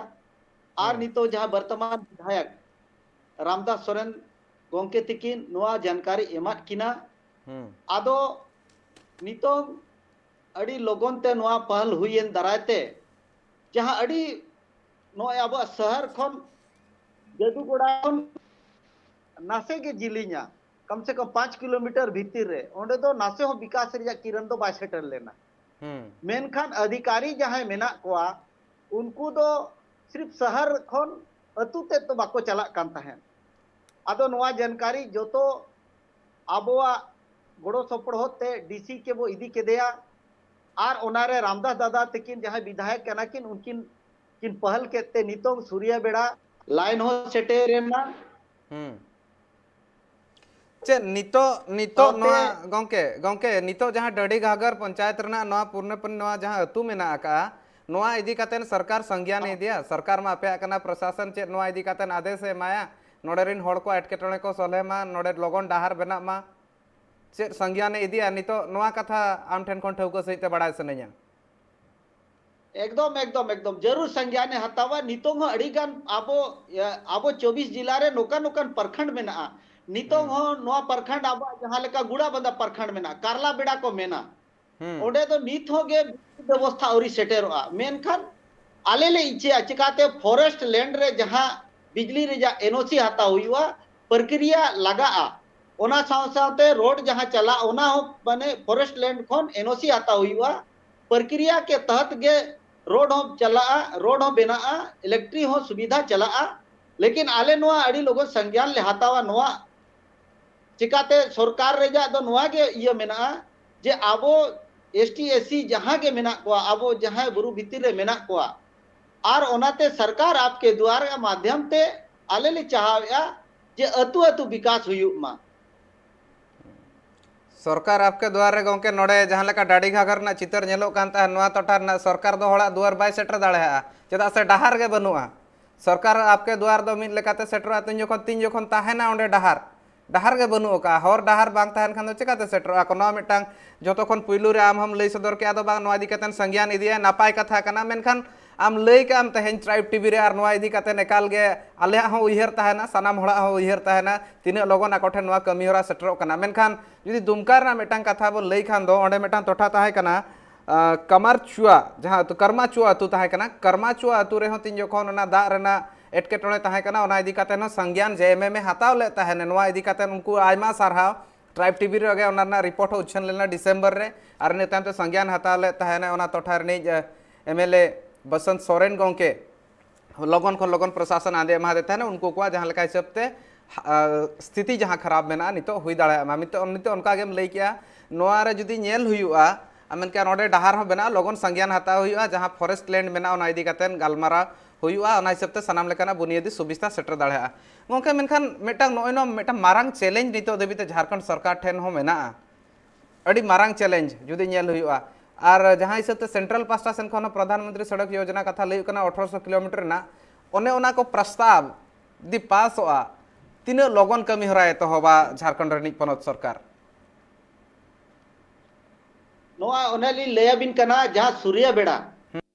ᱟᱨ ᱦᱩᱸ᱾ ᱱᱤᱛᱚᱜ ᱡᱟᱦᱟᱸ ᱵᱚᱨᱛᱚᱢᱟᱱ ᱵᱤᱫᱷᱟᱭᱚᱠ ᱨᱟᱢᱫᱟᱥ ᱥᱚᱨᱮᱱ ᱜᱚᱢᱠᱮ ᱛᱤᱠᱤᱱ ᱱᱚᱣᱟ ᱡᱟᱱᱠᱟᱨᱤ ᱮᱢᱟᱫ ᱠᱤᱱᱟ᱾ ᱦᱩᱸ᱾ ᱟᱫᱚ ᱱᱤᱛᱚᱝ ᱟᱹᱰᱤ ᱞᱚᱜᱚᱱ ᱛᱮ ᱱᱚᱣᱟ ᱯᱟᱦᱞ ᱦᱩᱭᱮᱱ ᱫᱟᱨᱟᱭ ᱛᱮ ᱡᱟᱦᱟᱸ ᱟᱹᱰᱤ ᱱᱚᱜᱼᱚᱭ ᱟᱵᱚᱣᱟᱜ ᱥᱚᱦᱚᱨ ᱠᱷᱚᱱ ᱡᱟᱹᱫᱩᱜᱚᱲᱟ ᱠᱷᱚᱱ ᱱᱟᱥᱮ ᱜᱮ ᱡᱤᱞᱤᱧᱟ, ᱠᱚᱢ ᱥᱮ ᱠᱚᱢ ᱯᱟᱸᱪ ᱠᱤᱞᱳᱢᱤᱴᱟᱨ ᱵᱷᱤᱛᱤᱨ ᱨᱮ, ᱚᱸᱰᱮ ᱫᱚ ᱱᱟᱥᱮ ᱦᱚᱸ ᱵᱤᱠᱟᱥ ᱨᱮᱭᱟᱜ ᱠᱤᱨᱟᱹᱱ ᱫᱚ ᱵᱟᱭ ᱥᱮᱴᱮᱨ ᱞᱮᱱᱟ᱾ ᱦᱩᱸ ᱢᱮᱱᱠᱷᱟᱱ ᱚᱫᱷᱤᱠᱟᱨᱤ ᱡᱟᱦᱟᱸᱭ ᱢᱮᱱᱟᱜ ᱠᱚᱣᱟ, ᱩᱱᱠᱩ ᱫᱚ ᱥᱤᱨᱯ ᱥᱚᱦᱚᱨ ᱠᱷᱚᱱ ᱟᱹᱛᱩ ᱛᱮᱫ ᱫᱚ ᱵᱟᱠᱚ ᱪᱟᱞᱟᱜ ᱠᱟᱱ ᱛᱟᱦᱮᱸᱫ᱾ ᱟᱫᱚ ᱱᱚᱣᱟ ᱡᱟᱱᱠᱟᱨᱤ ᱡᱚᱛᱚ ᱟᱵᱚᱣᱟᱜ ᱜᱚᱲᱚ ᱥᱚᱯᱚᱦᱚᱫ ᱛᱮ ᱰᱤᱥᱤ ᱠᱮ ᱵᱚ ᱤᱫᱤ ᱠᱮᱫᱮᱭᱟ, ᱟᱨ ᱚᱱᱟᱨᱮ ᱨᱟᱢᱫᱟᱥ ᱫᱟᱫᱟ ᱛᱟᱹᱠᱤᱱ ᱡᱟᱦᱟᱸᱭ ᱵᱤᱫᱷᱟᱭᱚᱠ ᱠᱟᱱᱟ ᱠᱤᱱ, ᱩᱱᱠᱤᱱ ᱠᱤᱱ ᱯᱟᱦᱟᱞ ᱠᱮᱫ ᱛᱮ ᱱᱤᱛᱚᱝ ᱥᱩᱨᱭᱟ ᱵᱮᱲᱟ ᱞᱟᱭᱤᱱ ᱦᱚᱸ ᱥᱮᱴᱮᱨ ᱮᱱᱟ᱾ ᱦᱩᱸ ᱪᱮᱫ ᱱᱤᱛᱚᱜ ᱱᱤᱛᱚᱜ ᱥᱟᱶᱛᱮ ᱱᱚᱣᱟ ᱜᱚᱝᱠᱮ ᱜᱚᱝᱠᱮ ᱱᱤᱛᱚᱜ ᱡᱟᱦᱟᱸ ᱰᱟᱹᱰᱤ ᱜᱷᱟᱜᱚᱨ ᱯᱚᱧᱪᱟᱭᱮᱛ ᱨᱮᱱᱟᱜ ᱱᱚᱣᱟ ᱯᱩᱨᱱᱮᱯᱚᱱᱤ ᱱᱚᱣᱟ ᱡᱟᱦᱟᱸ ᱟᱹᱛᱩ ᱢᱮᱱᱟᱜ ᱟᱠᱟᱫᱼᱟ, ᱱᱚᱣᱟ ᱤᱫᱤ ᱠᱟᱛᱮ ᱥᱚᱨᱠᱟᱨ ᱥᱚᱝᱜᱮᱭᱟᱱ ᱮ ᱤᱫᱤᱭᱟ? ᱥᱚᱨᱠᱟᱨ ᱢᱟ ᱟᱯᱮᱭᱟᱜ ᱠᱟᱱᱟ, ᱯᱨᱚᱥᱟᱥᱚᱱ ᱪᱮᱫ ᱱᱚᱣᱟ ᱤᱫᱤ ᱠᱟᱛᱮ ᱟᱫᱮᱥ ᱮ ᱮᱢᱟᱭᱟ? ᱱᱚᱰᱮ ᱨᱮᱱ ᱦᱚᱲ ᱠᱚ ᱮᱴᱠᱮᱴᱚᱬᱮ ᱠᱚ ᱥᱚᱞᱦᱮ ᱢᱟ, ᱱᱚᱰᱮ ᱞᱚᱜᱚᱱ ᱰᱟᱦᱟᱨ ᱵᱮᱱᱟᱜ ᱢᱟ, ᱪᱮᱫ ᱥᱚᱝᱜᱮᱭᱟᱱ ᱮ ᱤᱫᱤᱭᱟ ᱱᱤᱛᱚᱜ? ᱱᱚᱣᱟ ᱠᱟᱛᱷᱟ ᱟᱢ ᱴᱷᱮᱱ ᱠᱷᱚᱱ ᱴᱷᱟᱹᱣᱠᱟᱹ ᱥᱟᱺᱦᱤᱡ ᱛᱮ ᱵᱟᱲᱟᱭ ᱥᱟᱱᱟᱧᱟ᱾ ᱮᱠᱫᱚᱢ ᱮᱠᱫᱚᱢ ᱮᱠᱫᱚᱢ ᱡᱟᱹᱨᱩᱲ ᱥᱚᱝᱜᱮᱭᱟᱱ ᱮ ᱦᱟᱛᱟᱣᱟ᱾ ᱱᱤᱛᱚᱝ ᱦᱚᱸ ᱟᱹᱰᱤ ᱜᱟᱱ ᱟᱵᱚ ᱟᱵᱚ ᱪᱚᱵᱵᱤᱥ ᱡᱤᱞᱟ ᱨᱮ ᱱᱚᱝᱠᱟᱱ ᱱᱚᱝᱠᱟᱱ ᱯᱨᱚᱠᱷᱚᱸᱰ ᱢᱮᱱᱟᱜᱼᱟ᱾ ᱱᱤᱛᱚᱝ ᱦᱩᱸ ᱦᱚᱸ ᱱᱚᱣᱟ ᱯᱨᱚᱠᱷᱚᱸᱰ ᱟᱵᱚᱣᱟᱜ ᱡᱟᱦᱟᱸ ᱞᱮᱠᱟ ᱜᱩᱲᱟᱵᱟᱸᱫᱟ ᱯᱨᱚᱠᱷᱚᱸᱰ ᱢᱮᱱᱟᱜᱼᱟ, ᱠᱟᱨᱞᱟ ᱵᱮᱲᱟ ᱠᱚ ᱢᱮᱱᱟ, ᱦᱩᱸ ᱚᱸᱰᱮ ᱫᱚ ᱱᱤᱛ ᱦᱚᱸ ᱜᱮ ᱵᱮᱵᱚᱥᱛᱷᱟ ᱟᱹᱣᱨᱤ ᱥᱮᱴᱮᱨᱚᱜᱼᱟ᱾ ᱢᱮᱱᱠᱷᱟᱱ ᱟᱞᱮ ᱞᱮ ᱤᱪᱷᱟᱹᱭᱟ, ᱪᱤᱠᱟᱛᱮ ᱯᱷᱚᱨᱮᱥᱴ ᱞᱮᱱᱰ ᱨᱮ ᱡᱟᱦᱟᱸ ᱵᱤᱡᱽᱞᱤ ᱨᱮᱭᱟᱜ ᱮᱱ ᱳ ᱥᱤ ᱦᱟᱛᱟᱣ ᱦᱩᱭᱩᱜᱼᱟ, ᱯᱨᱚᱠᱨᱤᱭᱟ ᱞᱟᱜᱟᱜᱼᱟ᱾ ᱚᱱᱟ ᱥᱟᱶ ᱥᱟᱶᱛᱮ ᱨᱳᱰ ᱡᱟᱦᱟᱸ ᱪᱟᱞᱟᱜ, ᱚᱱᱟ ᱦᱚᱸ ᱢᱟᱱᱮ ᱯᱷᱚᱨᱮᱥᱴ ᱞᱮᱱᱰ ᱠᱷᱚᱱ ᱮᱱ ᱳ ᱥᱤ ᱦᱟᱛᱟᱣ ᱦᱩᱭᱩᱜᱼᱟ᱾ ᱯᱨᱚᱠᱨᱤᱭᱟ ᱠᱮ ᱛᱟᱦᱟᱛ ᱜᱮ ᱨᱳᱰ ᱦᱚᱸ ᱪᱟᱞᱟᱜᱼᱟ, ᱨᱳᱰ ᱦᱚᱸ ᱵᱮᱱᱟᱜᱼᱟ, ᱤᱞᱮᱠᱴᱨᱤ ᱦᱚᱸ ᱥᱩᱵᱤᱫᱷᱟ ᱪᱟᱞᱟᱜᱼᱟ᱾ ᱞᱮᱠᱤᱱ ᱟᱞᱮ ᱱᱚᱣᱟ ᱟᱹᱰᱤ ᱞᱚᱜᱚᱱ ᱥᱚᱝᱜᱮᱭᱟᱱ ᱞᱮ ᱦᱟᱛᱟᱣᱟ᱾ ᱱᱚᱣᱟ ᱪᱤᱠᱟᱛᱮ ᱥᱚᱨᱠᱟᱨ ᱨᱮᱭᱟᱜ ᱫᱚ ᱱᱚᱣᱟ ᱜᱮ ᱤᱭᱟᱹ ᱢᱮᱱᱟᱜᱼᱟ ᱡᱮ ᱟᱵᱚ ᱮᱥ ᱴᱤ ᱮᱥ ᱥᱤ ᱡᱟᱦᱟᱸ ᱜᱮ ᱢᱮᱱᱟᱜ ᱠᱚᱣᱟ, ᱟᱵᱚ ᱡᱟᱦᱟᱸᱭ ᱵᱩᱨᱩ ᱵᱷᱤᱛᱤᱨ ᱨᱮ ᱢᱮᱱᱟᱜ ᱠᱚᱣᱟ, ᱟᱨ ᱚᱱᱟᱛᱮ ᱥᱚᱨᱠᱟᱨ ᱟᱯᱠᱮ ᱫᱩᱣᱟᱨ ᱢᱟᱫᱷᱭᱚᱢ ᱛᱮ ᱟᱞᱮ ᱞᱮ ᱪᱟᱦᱟᱣᱮᱫᱼᱟ ᱡᱮ ᱟᱹᱛᱩ ᱟᱹᱛᱩ ᱵᱤᱠᱟᱥ ᱦᱩᱭᱩᱜ ᱢᱟ᱾ ᱥᱚᱨᱠᱟᱨ ᱟᱯᱠᱮ ᱫᱩᱣᱟᱨ ᱨᱮ ᱜᱚᱝᱠᱮ, ᱱᱚᱰᱮ ᱡᱟᱦᱟᱸ ᱞᱮᱠᱟ ᱰᱟᱹᱰᱤ ᱜᱷᱟᱜᱚᱨ ᱨᱮᱱᱟᱜ ᱪᱤᱛᱟᱹᱨ ᱧᱮᱞᱚᱜ ᱠᱟᱱ ᱛᱟᱦᱮᱸᱫ, ᱱᱚᱣᱟ ᱴᱚᱴᱷᱟ ᱨᱮᱱᱟᱜ ᱥᱚᱨᱠᱟᱨ ᱫᱚ ᱦᱚᱲᱟᱜ ᱫᱩᱣᱟᱹᱨ ᱵᱟᱭ ᱥᱮᱴᱮᱨ ᱫᱟᱲᱮᱭᱟᱜᱼᱟ, ᱪᱮᱫᱟᱜ ᱥᱮ ᱰᱟᱦᱟᱨ ᱜᱮ ᱵᱟᱹᱱᱩᱜᱼᱟ᱾ ᱥᱚᱨᱠᱟᱨ ᱟᱯᱠᱮ ᱫᱩᱣᱟᱨ ᱫᱚ ᱢᱤᱫ ᱞᱮᱠᱟᱛᱮ ᱥᱮᱴᱮᱨᱚᱜᱼᱟ ᱛᱤᱱ ᱡᱚᱠᱷᱚᱱ ᱛᱤᱱ ᱡᱚᱠᱷᱚᱱ ᱛᱟᱦᱮᱱᱟ ᱚᱸᱰᱮ ᱰᱟᱦᱟᱨ, ᱰᱟᱦᱟᱨ ᱜᱮ ᱵᱟᱹᱱᱩᱜ ᱟᱠᱟᱫᱼᱟ᱾ ᱦᱚᱨ ᱰᱟᱦᱟᱨ ᱵᱟᱝ ᱛᱟᱦᱮᱱ ᱠᱷᱟᱱ ᱫᱚ ᱪᱤᱠᱟᱹᱛᱮ ᱥᱮᱴᱮᱨᱚᱜᱼᱟ? ᱱᱚᱣᱟ ᱢᱤᱫᱴᱟᱝ ᱡᱚᱛᱚ ᱠᱷᱚᱱ ᱯᱩᱭᱞᱩ ᱨᱮ ᱟᱢ ᱦᱚᱢ ᱞᱟᱹᱭ ᱥᱚᱫᱚᱨ ᱠᱮᱫᱼᱟ, ᱟᱫᱚ ᱵᱟᱝ, ᱱᱚᱣᱟ ᱤᱫᱤ ᱠᱟᱛᱮ ᱥᱚᱝᱜᱮᱭᱟᱱ ᱤᱫᱤᱭᱟ, ᱱᱟᱯᱟᱭ ᱠᱟᱛᱷᱟ ᱠᱟᱱᱟ, ᱢᱮᱱᱠᱷᱟᱱ ᱟᱢ ᱞᱟᱹᱭ ᱠᱟᱜ ᱟᱢ ᱛᱮᱦᱮᱧ ᱴᱨᱟᱭᱤᱵᱽ ᱴᱤᱵᱷᱤ ᱨᱮ, ᱟᱨ ᱱᱚᱣᱟ ᱤᱫᱤ ᱠᱟᱛᱮ ᱮᱠᱟᱞ ᱜᱮ ᱟᱞᱮᱭᱟᱜ ᱦᱚᱸ ᱩᱭᱦᱟᱹᱨ ᱛᱟᱦᱮᱱᱟ, ᱥᱟᱱᱟᱢ ᱦᱚᱲᱟᱜ ᱦᱚᱸ ᱩᱭᱦᱟᱹᱨ ᱛᱟᱦᱮᱱᱟ, ᱛᱤᱱᱟᱹᱜ ᱞᱚᱜᱚᱱ ᱟᱠᱚ ᱴᱷᱮᱱ ᱱᱚᱣᱟ ᱠᱟᱹᱢᱤ ᱦᱚᱨᱟ ᱥᱮᱴᱮᱨᱚᱜ ᱠᱟᱱᱟ᱾ ᱢᱮᱱᱠᱷᱟᱱ ᱡᱩᱫᱤ ᱫᱩᱢᱠᱟ ᱨᱮᱱᱟᱜ ᱢᱤᱫᱴᱟᱝ ᱠᱟᱛᱷᱟ ᱵᱚᱱ ᱞᱟᱹᱭ ᱠᱷᱟᱱ ᱫᱚ, ᱚᱸᱰᱮ ᱢᱤᱫᱴᱟᱝ ᱴᱚᱴᱷᱟ ᱛᱟᱦᱮᱸ ᱠᱟᱱᱟ, ᱠᱟᱢᱟᱨᱪᱩᱣᱟ, ᱡᱟᱦᱟᱸ ᱟᱹᱛᱩ ᱠᱟᱨᱢᱟᱪᱩᱣᱟ ᱟᱹᱛᱩ ᱛᱟᱦᱮᱸ ᱠᱟᱱᱟ, ᱠᱟᱨᱢᱟᱪᱩᱣᱟ ᱟᱹᱛᱩ ᱨᱮᱦᱚᱸ ᱛᱤᱧ ᱡᱚᱠᱷᱚᱱ ᱚᱱᱟ ᱫᱟᱜ ᱨᱮᱱᱟᱜ ᱮᱴᱠᱮᱴᱚᱬᱮ ᱛᱟᱦᱮᱸ ᱠᱟᱱᱟ, ᱚᱱᱟ ᱤᱫᱤ ᱠᱟᱛᱮ ᱦᱚᱸ ᱥᱚᱝᱜᱮᱭᱟᱱ ᱡᱮ ᱮᱢ ᱮᱢ ᱮ ᱦᱟᱛᱟᱣ ᱞᱮᱫ ᱛᱟᱦᱮᱱ, ᱱᱚᱣᱟ ᱤᱫᱤ ᱠᱟᱛᱮ ᱩᱱᱠᱩ ᱟᱭᱢᱟ ᱥᱟᱨᱦᱟᱣ᱾ ᱴᱨᱟᱭᱤᱵᱽ ᱴᱤᱵᱷᱤ ᱨᱮᱜᱮ ᱚᱱᱟ ᱨᱮᱱᱟᱜ ᱨᱤᱯᱳᱨᱴ ᱦᱚᱸ ᱩᱪᱷᱟᱹᱱ ᱞᱮᱱᱟ ᱰᱤᱥᱮᱢᱵᱚᱨ ᱨᱮ, ᱟᱨ ᱤᱱᱟᱹ ᱛᱟᱭᱚᱢ ᱛᱮ ᱥᱚᱝᱜᱮᱭᱟᱱ ᱦᱟᱛᱟᱣ ᱞᱮᱫ ᱛᱟᱦᱮᱱᱟ ᱚᱱᱟ ᱴᱚᱴᱷᱟ ᱨᱤᱱᱤᱡ ᱮᱢ ᱮᱞ ᱮ ᱵᱚᱥᱚᱱᱛ ᱥᱚᱨᱮᱱ ᱜᱚᱢᱠᱮ᱾ ᱞᱚᱜᱚᱱ ᱠᱷᱚᱱ ᱞᱚᱜᱚᱱ ᱯᱨᱚᱥᱟᱥᱚᱱ ᱟᱸᱫᱮ ᱮᱢᱟᱫᱮ ᱛᱟᱦᱮᱱᱟ, ᱩᱱᱠᱩ ᱠᱚᱣᱟᱜ ᱡᱟᱦᱟᱸ ᱞᱮᱠᱟ ᱦᱤᱥᱟᱹᱵ ᱛᱮ ᱟ, ᱥᱛᱷᱤᱛᱤ ᱡᱟᱦᱟᱸ ᱠᱷᱟᱨᱟᱯ ᱢᱮᱱᱟᱜᱼᱟ ᱱᱤᱛᱚᱜ ᱦᱩᱭ ᱫᱟᱲᱮᱭᱟᱜ ᱢᱟ᱾ ᱱᱤᱛᱚᱜ, ᱱᱤᱛᱚᱜ ᱚᱱᱠᱟ ᱜᱮᱢ ᱞᱟᱹᱭ ᱠᱮᱜᱼᱟ, ᱱᱚᱣᱟ ᱨᱮ ᱡᱩᱫᱤ ᱧᱮᱞ ᱦᱩᱭᱩᱜᱼᱟ, ᱟᱨ ᱢᱮᱱᱠᱷᱟᱱ ᱱᱚᱰᱮ ᱰᱟᱦᱟᱨ ᱦᱚᱸ ᱵᱮᱱᱟᱜᱼᱟ, ᱞᱚᱜᱚᱱ ᱥᱚᱝᱜᱮᱭᱟᱱ ᱦᱟᱛᱟᱣ ᱦᱩᱭᱩᱜᱼᱟ, ᱡᱟᱦᱟᱸ ᱯᱷᱚᱨᱮᱥᱴ ᱞᱮᱱᱰ ᱢᱮᱱᱟᱜᱼᱟ ᱚᱱᱟ ᱤᱫᱤ ᱠᱟᱛᱮ ᱜᱟᱞᱢᱟᱨᱟᱣ ᱦᱩᱭᱩᱜᱼᱟ, ᱚᱱᱟ ᱦᱤᱥᱟᱹᱵ ᱛᱮ ᱥᱟᱱᱟᱢ ᱞᱮᱠᱟᱱᱟᱜ ᱵᱩᱱᱤᱭᱟᱹᱫᱤ ᱥᱩᱵᱤᱫᱷᱟ ᱥᱮᱴᱮᱨ ᱫᱟᱲᱮᱭᱟᱜᱼᱟ᱾ ᱜᱚᱢᱠᱮ, ᱢᱮᱱᱠᱷᱟᱱ ᱢᱤᱫᱴᱟᱝ ᱱᱚᱜᱼᱚᱭ ᱱᱚᱣᱟ ᱢᱤᱫᱴᱟᱝ ᱢᱟᱨᱟᱝ ᱪᱮᱞᱮᱧᱡᱽ ᱱᱤᱛᱚᱜ ᱫᱷᱟᱹᱵᱤᱡ ᱛᱮ ᱡᱷᱟᱲᱠᱷᱚᱸᱰ ᱥᱚᱨᱠᱟᱨ ᱴᱷᱮᱱ ᱦᱚᱸ ᱢᱮᱱᱟᱜᱼᱟ, ᱟᱹᱰᱤ ᱢᱟᱨᱟᱝ ᱪᱮᱞᱮᱧᱡᱽ ᱡᱩᱫᱤ ᱧᱮᱞ ᱦᱩᱭᱩᱜᱼᱟ᱾ ᱟᱨ ᱡᱟᱦᱟᱸ ᱦᱤᱥᱟᱹᱵ ᱛᱮ ᱥᱮᱱᱴᱨᱟᱞ ᱯᱟᱥᱴᱟ ᱥᱮᱱ ᱠᱷᱚᱱ ᱦᱚᱸ ᱯᱨᱚᱫᱷᱟᱱ ᱢᱚᱱᱛᱨᱤ ᱥᱚᱲᱚᱠ ᱭᱳᱡᱚᱱᱟ ᱠᱟᱛᱷᱟ ᱞᱟᱹᱭ ᱦᱩᱭᱩᱜ ᱠᱟᱱᱟ ᱟᱴᱷᱨᱚᱥᱚ ᱠᱤᱞᱳᱢᱤᱴᱟᱨ ᱨᱮᱱᱟᱜ, ᱚᱱᱮ ᱚᱱᱟ ᱠᱚ ᱯᱨᱚᱥᱛᱟᱵ ᱡᱩᱫᱤ ᱯᱟᱥᱚᱜᱼᱟ, ᱛᱤᱱᱟᱹᱜ ᱞᱚᱜᱚᱱ ᱠᱟᱹᱢᱤ ᱦᱚᱨᱟᱭ ᱮᱛᱚᱦᱚᱵᱟ ᱡᱷᱟᱲᱠᱷᱚᱸᱰ ᱨᱤᱱᱤᱡ ᱯᱚᱱᱚᱛ ᱥᱚᱨᱠᱟᱨ? ᱱᱚᱣᱟ ᱚᱱᱮ ᱞᱤᱧ ᱞᱟᱹᱭ ᱟᱵᱤᱱ ᱠᱟᱱᱟ, ᱡᱟᱦᱟᱸ ᱥᱩᱨᱭᱟ ᱵᱮᱲᱟ,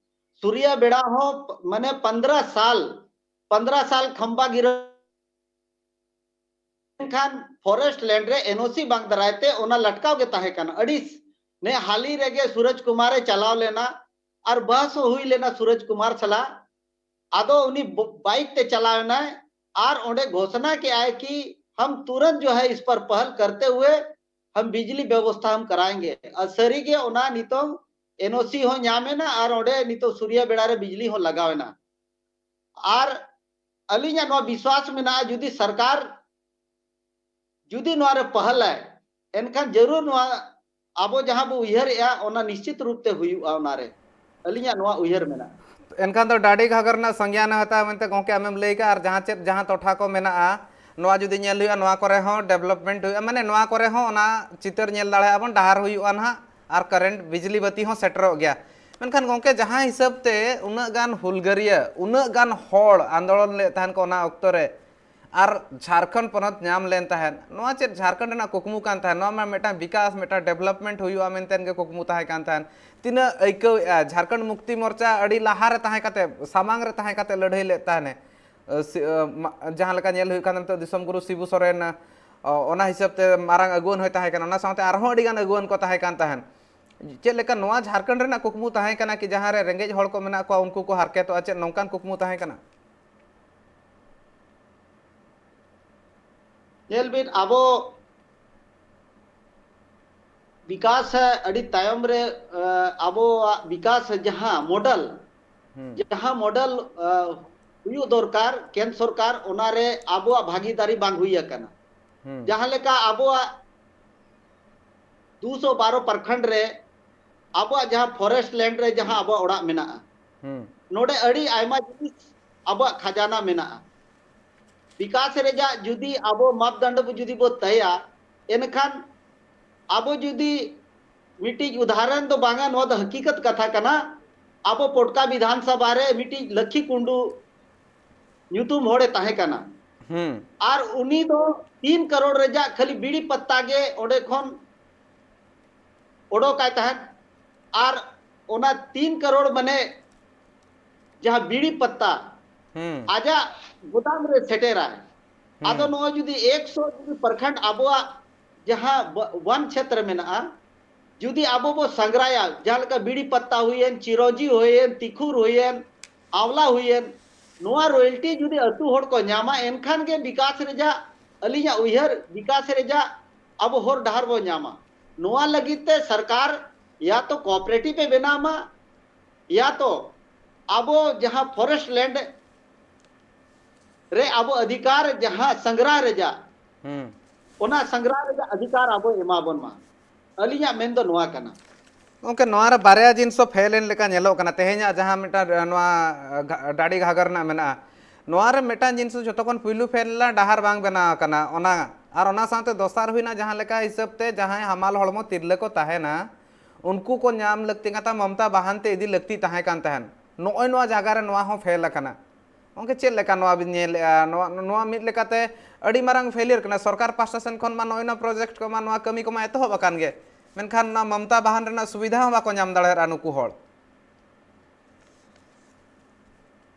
ᱥᱩᱨᱭᱟ ᱵᱮᱲᱟ ᱦᱚᱸ ᱢᱟᱱᱮ ᱯᱚᱱᱫᱽᱨᱟ ᱥᱟᱞ, ᱯᱚᱱᱫᱽᱨᱟ ᱥᱟᱞ ᱠᱷᱟᱢᱵᱟ ᱜᱤᱨᱟᱹ ᱢᱮᱱᱠᱷᱟᱱ ᱯᱷᱚᱨᱮᱥᱴ ᱞᱮᱱᱰ ᱨᱮ ᱮᱱ ᱳ ᱥᱤ ᱵᱟᱝ ᱫᱟᱨᱟᱭ ᱛᱮ ᱚᱱᱟ ᱞᱟᱴᱠᱟᱣ ᱜᱮ ᱛᱟᱦᱮᱸ ᱠᱟᱱᱟ᱾ ᱟᱹᱲᱤᱥ ᱱᱮ ᱦᱟᱹᱞᱤ ᱨᱮᱜᱮ ᱥᱩᱨᱚᱡᱽ ᱠᱩᱢᱟᱨ ᱮ ᱪᱟᱞᱟᱣ ᱞᱮᱱᱟ ᱟᱨ ᱵᱟᱦᱥ ᱦᱚᱸ ᱦᱩᱭ ᱞᱮᱱᱟ ᱥᱩᱨᱚᱡᱽ ᱠᱩᱢᱟᱨ ᱥᱟᱞᱟᱜ᱾ ᱟᱫᱚ ᱩᱱᱤ ᱵᱚ-, ᱵᱟᱭᱤᱠ ᱛᱮ ᱪᱟᱞᱟᱣ ᱮᱱᱟᱭ ᱟᱨ ᱚᱸᱰᱮ ᱜᱷᱳᱥᱱᱟ ᱠᱮᱜᱼᱟᱭ ᱠᱤ ᱦᱟᱢ ᱛᱩᱨᱟᱱᱛ ᱡᱳ ᱦᱟᱭ ᱤᱥ ᱯᱟᱨ ᱯᱟᱦᱟᱞ ᱠᱟᱨᱛᱮ ᱦᱩᱭᱮ ᱦᱟᱢ ᱵᱤᱡᱽᱞᱤ ᱵᱮᱵᱚᱥᱛᱷᱟ ᱦᱟᱢ ᱠᱟᱨᱟᱭᱮᱸᱜᱮ᱾ ᱟᱨ ᱥᱟᱹᱨᱤᱜᱮ ᱚᱱᱟ ᱱᱤᱛᱚᱝ ᱮᱱ ᱳ ᱥᱤ ᱦᱚᱸ ᱧᱟᱢ ᱮᱱᱟ ᱟᱨ ᱚᱸᱰᱮ ᱱᱤᱛᱚᱜ ᱥᱩᱨᱭᱟ ᱵᱮᱲᱟ ᱨᱮ ᱵᱤᱡᱽᱞᱤ ᱦᱚᱸ ᱞᱟᱜᱟᱣ ᱮᱱᱟ᱾ ᱟᱨ ᱟᱹᱞᱤᱧᱟᱜ ᱱᱚᱣᱟ ᱵᱤᱥᱣᱟᱥ ᱢᱮᱱᱟᱜᱼᱟ, ᱡᱩᱫᱤ ᱥᱚᱨᱠᱟᱨ ᱡᱩᱫᱤ ᱱᱚᱣᱟ ᱨᱮ ᱯᱟᱦᱞᱟᱭ, ᱮᱱᱠᱷᱟᱱ ᱡᱟᱹᱨᱩᱲ ᱱᱚᱣᱟ ᱟᱵᱚ ᱡᱟᱦᱟᱸ ᱵᱚ ᱩᱭᱦᱟᱹᱨᱮᱜᱼᱟ, ᱚᱱᱟ ᱱᱤᱥᱪᱤᱛ ᱨᱩᱯ ᱛᱮ ᱦᱩᱭᱩᱜᱼᱟ᱾ ᱚᱱᱟᱨᱮ ᱟᱹᱞᱤᱧᱟᱜ ᱱᱚᱣᱟ ᱩᱭᱦᱟᱹᱨ ᱢᱮᱱᱟᱜᱼᱟ᱾ ᱮᱱᱠᱷᱟᱱ ᱫᱚ ᱰᱟᱹᱰᱤ ᱜᱷᱟᱜᱚᱨ ᱨᱮᱱᱟᱜ ᱥᱚᱝᱜᱮᱭᱟᱱ ᱦᱟᱛᱟᱣ ᱢᱮᱱᱛᱮ ᱜᱚᱢᱠᱮ ᱟᱢᱮᱢ ᱞᱟᱹᱭ ᱠᱟᱜᱼᱟ, ᱟᱨ ᱡᱟᱦᱟᱸ ᱪᱮᱫ ᱡᱟᱦᱟᱸ ᱴᱚᱴᱷᱟ ᱠᱚ ᱢᱮᱱᱟᱜᱼᱟ, ᱱᱚᱣᱟ ᱡᱩᱫᱤ ᱧᱮᱞ ᱦᱩᱭᱩᱜᱼᱟ, ᱱᱚᱣᱟ ᱠᱚᱨᱮ ᱦᱚᱸ ᱰᱮᱵᱷᱞᱚᱯᱢᱮᱱᱴ ᱦᱩᱭᱩᱜᱼᱟ, ᱢᱟᱱᱮ ᱱᱚᱣᱟ ᱠᱚᱨᱮ ᱦᱚᱸ ᱚᱱᱟ ᱪᱤᱛᱟᱹᱨ ᱧᱮᱞ ᱫᱟᱲᱮᱭᱟᱜᱼᱟ ᱵᱚᱱ, ᱰᱟᱦᱟᱨ ᱦᱩᱭᱩᱜᱼᱟ ᱱᱟᱦᱟᱜ, ᱟᱨ ᱠᱟᱨᱮᱱᱴ ᱵᱤᱡᱽᱞᱤ ᱵᱟᱹᱛᱤ ᱦᱚᱸ ᱥᱮᱴᱮᱨᱚᱜ ᱜᱮᱭᱟ᱾ ᱢᱮᱱᱠᱷᱟᱱ ᱜᱚᱢᱠᱮ, ᱡᱟᱦᱟᱸ ᱦᱤᱥᱟᱹᱵ ᱛᱮ ᱩᱱᱟᱹᱜ ᱜᱟᱱ ᱦᱩᱞᱜᱟᱹᱨᱤᱭᱟᱹ, ᱩᱱᱟᱹᱜ ᱜᱟᱱ ᱦᱚᱲ ᱟᱱᱫᱳᱞᱚᱱ ᱞᱮᱫ ᱛᱟᱦᱮᱱ ᱠᱚ ᱚᱱᱟ ᱚᱠᱛᱚ ᱨᱮ, ᱟᱨ ᱡᱷᱟᱲᱠᱷᱚᱸᱰ ᱯᱚᱱᱚᱛ ᱧᱟᱢ ᱞᱮᱱ ᱛᱟᱦᱮᱸᱫ, ᱱᱚᱣᱟ ᱪᱮᱫ ᱡᱷᱟᱲᱠᱷᱚᱸᱰ ᱨᱮᱱᱟᱜ ᱠᱩᱠᱢᱩ ᱠᱟᱱ ᱛᱟᱦᱮᱸᱫ? ᱱᱚᱣᱟ ᱢᱟ ᱢᱤᱫᱴᱟᱝ ᱵᱤᱠᱟᱥ, ᱢᱤᱫᱴᱟᱝ ᱰᱮᱵᱷᱞᱚᱯᱢᱮᱱᱴ ᱦᱩᱭᱩᱜᱼᱟ ᱢᱮᱱᱛᱮ ᱜᱮ ᱠᱩᱠᱢᱩ ᱛᱟᱦᱮᱸ ᱠᱟᱱ ᱛᱟᱦᱮᱸᱫ᱾ ᱛᱤᱱᱟᱹᱜ ᱟᱹᱭᱠᱟᱹᱣᱮᱫᱼᱟ, ᱡᱷᱟᱲᱠᱷᱚᱸᱰ ᱢᱩᱠᱛᱤ ᱢᱳᱨᱪᱟ ᱟᱹᱰᱤ ᱞᱟᱦᱟ ᱨᱮ ᱛᱟᱦᱮᱸ ᱠᱟᱛᱮ, ᱥᱟᱢᱟᱝ ᱨᱮ ᱛᱟᱦᱮᱸ ᱠᱟᱛᱮ ᱞᱟᱹᱲᱦᱟᱹᱭ ᱞᱮᱫ ᱛᱟᱦᱮᱸᱫ᱾ ᱡᱟᱦᱟᱸ ᱞᱮᱠᱟ ᱧᱮᱞ ᱦᱩᱭᱩᱜ ᱠᱟᱱ ᱱᱤᱛᱚᱜ ᱫᱤᱥᱚᱢ ᱜᱩᱨᱩ ᱥᱤᱵᱩ ᱥᱚᱨᱮᱱ, ᱚᱱᱟ ᱦᱤᱥᱟᱹᱵ ᱛᱮ ᱢᱟᱨᱟᱝ ᱟᱹᱜᱩᱣᱟᱹᱱ ᱦᱚᱸᱭ ᱛᱟᱦᱮᱸ ᱠᱟᱱᱟ, ᱚᱱᱟ ᱥᱟᱶᱛᱮ ᱟᱨᱦᱚᱸ ᱟᱹᱰᱤ ᱜᱟᱱ ᱟᱹᱜᱩᱣᱟᱹᱱ ᱠᱚ ᱛᱟᱦᱮᱸ ᱠᱟᱱ ᱛᱟᱦᱮᱸᱫ᱾ ᱪᱮᱫ ᱞᱮᱠᱟ ᱱᱚᱣᱟ ᱡᱷᱟᱲᱠᱷᱚᱸᱰ ᱨᱮᱱᱟᱜ ᱠᱩᱠᱢᱩ ᱛᱟᱦᱮᱸ ᱠᱟᱱᱟ ᱠᱤ ᱡᱟᱦᱟᱸ ᱨᱮ ᱨᱮᱸᱜᱮᱡ ᱦᱚᱲ ᱠᱚ ᱢᱮᱱᱟᱜ ᱠᱚᱣᱟ ᱩᱱᱠᱩ ᱠᱚ ᱦᱟᱨᱠᱮᱛᱚᱜᱼᱟ, ᱪᱮᱫ ᱱᱚᱝᱠᱟᱱ ᱠᱩᱠᱢᱩ ᱛᱟᱦᱮᱸ ᱠᱟᱱᱟ? ᱧᱮᱞ ᱵᱤᱱ, ᱟᱵᱚ ᱵᱤᱠᱟᱥ ᱟᱹᱰᱤ ᱛᱟᱭᱚᱢ ᱨᱮ, ᱟᱵᱚᱣᱟᱜ ᱵᱤᱠᱟᱥ ᱡᱟᱦᱟᱸ ᱢᱚᱰᱮᱞ, ᱡᱟᱦᱟᱸ ᱢᱚᱰᱮᱞ ᱦᱩᱭᱩᱜ ᱫᱚᱨᱠᱟᱨ ᱠᱮᱱᱫᱨᱚ ᱥᱚᱨᱠᱟᱨ, ᱚᱱᱟᱨᱮ ᱟᱵᱚᱣᱟᱜ ᱵᱷᱟᱹᱜᱤᱫᱟᱨᱤ ᱵᱟᱝ ᱦᱩᱭ ᱟᱠᱟᱱᱟ᱾ ᱡᱟᱦᱟᱸ ᱞᱮᱠᱟ ᱟᱵᱚᱣᱟᱜ ᱫᱩᱥᱚ ᱵᱟᱨᱚ ᱯᱨᱚᱠᱷᱚᱸᱰ ᱨᱮ ᱟᱵᱚᱣᱟᱜ ᱡᱟᱦᱟᱸ forest land ᱨᱮ ᱡᱟᱦᱟᱸ ᱟᱵᱚᱣᱟᱜ ᱚᱲᱟᱜ ᱢᱮᱱᱟᱜᱼᱟ, ᱱᱚᱰᱮ ᱟᱹᱰᱤ ᱟᱭᱢᱟ ᱡᱤᱱᱤᱥ ᱟᱵᱚᱣᱟᱜ ᱠᱷᱟᱡᱟᱱᱟ ᱢᱮᱱᱟᱜᱼᱟ᱾ ᱵᱤᱠᱟᱥ ᱨᱮᱭᱟᱜ ᱡᱩᱫᱤ ᱟᱵᱚ ᱢᱟᱯᱫᱚᱱᱰ ᱵᱚ ᱡᱩᱫᱤ ᱵᱚ ᱛᱟᱭᱟ, ᱮᱱᱠᱷᱟᱱ ᱟᱵᱚ ᱡᱩᱫᱤ ᱢᱤᱫᱴᱤᱡ ᱩᱫᱟᱦᱚᱨᱚᱱ ᱫᱚ ᱵᱟᱝᱟ, ᱱᱚᱣᱟ ᱫᱚ ᱦᱟᱹᱠᱤᱠᱚᱛ ᱠᱟᱛᱷᱟ ᱠᱟᱱᱟ᱾ ᱟᱵᱚ ᱯᱚᱴᱠᱟ ᱵᱤᱫᱷᱟᱱ ᱥᱚᱵᱷᱟ ᱨᱮ ᱢᱤᱫᱴᱤᱡ ᱞᱟᱹᱠᱷᱤ ᱠᱩᱱᱰᱩ ᱧᱩᱛᱩᱢ ᱦᱚᱲᱮ ᱛᱟᱦᱮᱸ ᱠᱟᱱᱟ᱾ ᱟᱨ ᱩᱱᱤ ᱫᱚ ᱛᱤᱱ ᱠᱟᱨᱳᱲ ᱨᱮᱭᱟᱜ ᱠᱷᱟᱹᱞᱤ ᱵᱤᱲᱤ ᱯᱟᱛᱟ ᱜᱮ ᱚᱸᱰᱮ ᱠᱷᱚᱱ ᱚᱰᱚᱠᱟᱭ ᱛᱟᱦᱮᱸᱫ᱾ ᱟᱨ ᱚᱱᱟ ᱛᱤᱱ ᱠᱟᱨᱳᱲ ᱢᱟᱱᱮ ᱡᱟᱦᱟᱸ ᱵᱤᱲᱤ ᱯᱟᱛᱟ ᱟᱡᱟᱜ ᱜᱩᱫᱟᱢ ᱨᱮ ᱥᱮᱴᱮᱨᱟᱭ᱾ ᱟᱫᱚ ᱱᱚᱣᱟ ᱡᱩᱫᱤ ᱮᱠᱥᱚ ᱡᱩᱫᱤ ᱯᱨᱚᱠᱷᱚᱸᱰ ᱟᱵᱚᱣᱟᱜ ᱡᱟᱦᱟᱸ ᱵᱚ-, ᱵᱚᱱ ᱪᱷᱮᱛᱨᱚ ᱢᱮᱱᱟᱜᱼᱟ, ᱡᱩᱫᱤ ᱟᱵᱚ ᱵᱚ ᱥᱟᱸᱜᱽᱨᱟᱭᱟ, ᱡᱟᱦᱟᱸ ᱞᱮᱠᱟ ᱵᱤᱲᱤ ᱯᱟᱛᱟ ᱦᱩᱭᱮᱱ, ᱪᱤᱨᱚᱸᱡᱤ ᱦᱩᱭᱮᱱ, ᱛᱤᱠᱷᱩᱨ ᱦᱩᱭᱮᱱ, ᱟᱣᱞᱟ ᱦᱩᱭᱮᱱ, ᱱᱚᱣᱟ royalty ᱡᱩᱫᱤ ᱟᱹᱛᱩ ᱦᱚᱲ ᱠᱚ ᱧᱟᱢᱟ, ᱮᱱᱠᱷᱟᱱ ᱜᱮ ᱵᱤᱠᱟᱥ ᱨᱮᱭᱟᱜ, ᱟᱹᱞᱤᱧᱟᱜ ᱩᱭᱦᱟᱹᱨ, ᱵᱤᱠᱟᱥ ᱨᱮᱭᱟᱜ ᱟᱵᱚ ᱦᱚᱨ ᱰᱟᱦᱟᱨ ᱵᱚ ᱧᱟᱢᱟ᱾ ᱱᱚᱣᱟ ᱞᱟᱹᱜᱤᱫ ᱛᱮ ᱥᱚᱨᱠᱟᱨ ᱭᱟ ᱛᱚ cooperative ᱮ ᱵᱮᱱᱟᱣ ᱢᱟ, ᱭᱟ ᱛᱚ ᱟᱵᱚ ᱡᱟᱦᱟᱸ forest land ᱨᱮ ᱟᱵᱚ ᱚᱫᱷᱤᱠᱟᱨ ᱡᱟᱦᱟᱸ ᱥᱟᱸᱜᱽᱨᱟ ᱨᱮᱭᱟᱜ, ᱚᱱᱟ ᱥᱟᱸᱜᱽᱨᱟ ᱨᱮᱭᱟᱜ ᱚᱫᱷᱤᱠᱟᱨ ᱟᱵᱚ ᱮᱢᱟ ᱵᱚᱱ ᱢᱟ᱾ ᱟᱹᱞᱤᱧᱟᱜ ᱢᱮᱱ ᱫᱚ ᱱᱚᱣᱟ ᱠᱟᱱᱟ᱾ ᱜᱚᱢᱠᱮ, ᱱᱚᱣᱟ ᱨᱮ ᱵᱟᱨᱭᱟ ᱡᱤᱱᱤᱥ ᱫᱚ fail ᱮᱱ ᱞᱮᱠᱟ ᱧᱮᱞᱚᱜ ᱠᱟᱱᱟ᱾ ᱛᱮᱦᱮᱧᱟᱜ ᱡᱟᱦᱟᱸ ᱢᱤᱫᱴᱟᱝ, ᱱᱚᱣᱟ ᱜᱷᱟ-, ᱰᱟᱹᱰᱤ ᱜᱷᱟᱜᱚᱨ ᱨᱮᱱᱟᱜ ᱢᱮᱱᱟᱜᱼᱟ, ᱱᱚᱣᱟ ᱨᱮ ᱢᱤᱫᱴᱟᱝ ᱡᱤᱱᱤᱥ ᱡᱚᱛᱚ ᱠᱷᱚᱱ ᱯᱩᱭᱞᱩ fail ᱞᱮᱱᱟ, ᱰᱟᱦᱟᱨ ᱵᱟᱝ ᱵᱮᱱᱟᱣ ᱟᱠᱟᱱᱟ᱾ ᱚᱱᱟ ᱟᱨ ᱚᱱᱟ ᱥᱟᱶᱛᱮ ᱫᱚᱥᱟᱨ ᱦᱩᱭᱱᱟ, ᱡᱟᱦᱟᱸ ᱞᱮᱠᱟ ᱦᱤᱥᱟᱹᱵ ᱛᱮ ᱡᱟᱦᱟᱸᱭ ᱦᱟᱢᱟᱞ ᱦᱚᱲᱢᱚ ᱛᱤᱨᱞᱟᱹ ᱠᱚ ᱛᱟᱦᱮᱱᱟ, ᱩᱱᱠᱩ ᱠᱚ ᱧᱟᱢ ᱞᱟᱹᱠᱛᱤ ᱠᱟᱱ ᱛᱟᱦᱮᱸᱫ, ᱢᱚᱢᱛᱟ ᱵᱟᱦᱟᱱ ᱛᱮ ᱤᱫᱤ ᱞᱟᱹᱠᱛᱤ ᱛᱟᱦᱮᱸ ᱠᱟᱱ ᱛᱟᱦᱮᱸᱫ᱾ ᱱᱚᱜᱼᱚᱭ ᱱᱚᱣᱟ ᱡᱟᱭᱜᱟ ᱨᱮ ᱱᱚᱣᱟ ᱦᱚᱸ fail ᱟᱠᱟᱱᱟ᱾ ᱜᱚᱢᱠᱮ, ᱪᱮᱫ ᱞᱮᱠᱟ ᱱᱚᱣᱟ ᱵᱤᱱ ᱧᱮᱞᱮᱫᱼᱟ? ᱱᱚᱣᱟ, ᱱᱚᱣᱟ ᱢᱤᱫ ᱞᱮᱠᱟᱛᱮ ᱟᱹᱰᱤ ᱢᱟᱨᱟᱝ failure ᱠᱟᱱᱟ᱾ ᱥᱚᱨᱠᱟᱨ ᱯᱟᱦᱴᱟ ᱥᱮᱱ ᱠᱷᱚᱱ ᱢᱟ ᱱᱚᱜᱼᱚᱭ ᱱᱚᱣᱟ project ᱠᱚ ᱢᱟ, ᱱᱚᱣᱟ ᱠᱟᱹᱢᱤ ᱠᱚᱢᱟ ᱮᱛᱚᱦᱚᱵ ᱟᱠᱟᱱ ᱜᱮ, ᱢᱮᱱᱠᱷᱟᱱ ᱱᱚᱣᱟ ᱢᱚᱢᱛᱟ ᱵᱟᱦᱟᱱ ᱨᱮᱱᱟᱜ ᱥᱩᱵᱤᱫᱷᱟ ᱦᱚᱸ ᱵᱟᱠᱚ ᱧᱟᱢ ᱫᱟᱲᱮᱭᱟᱜᱼᱟ ᱱᱩᱠᱩ ᱦᱚᱲ᱾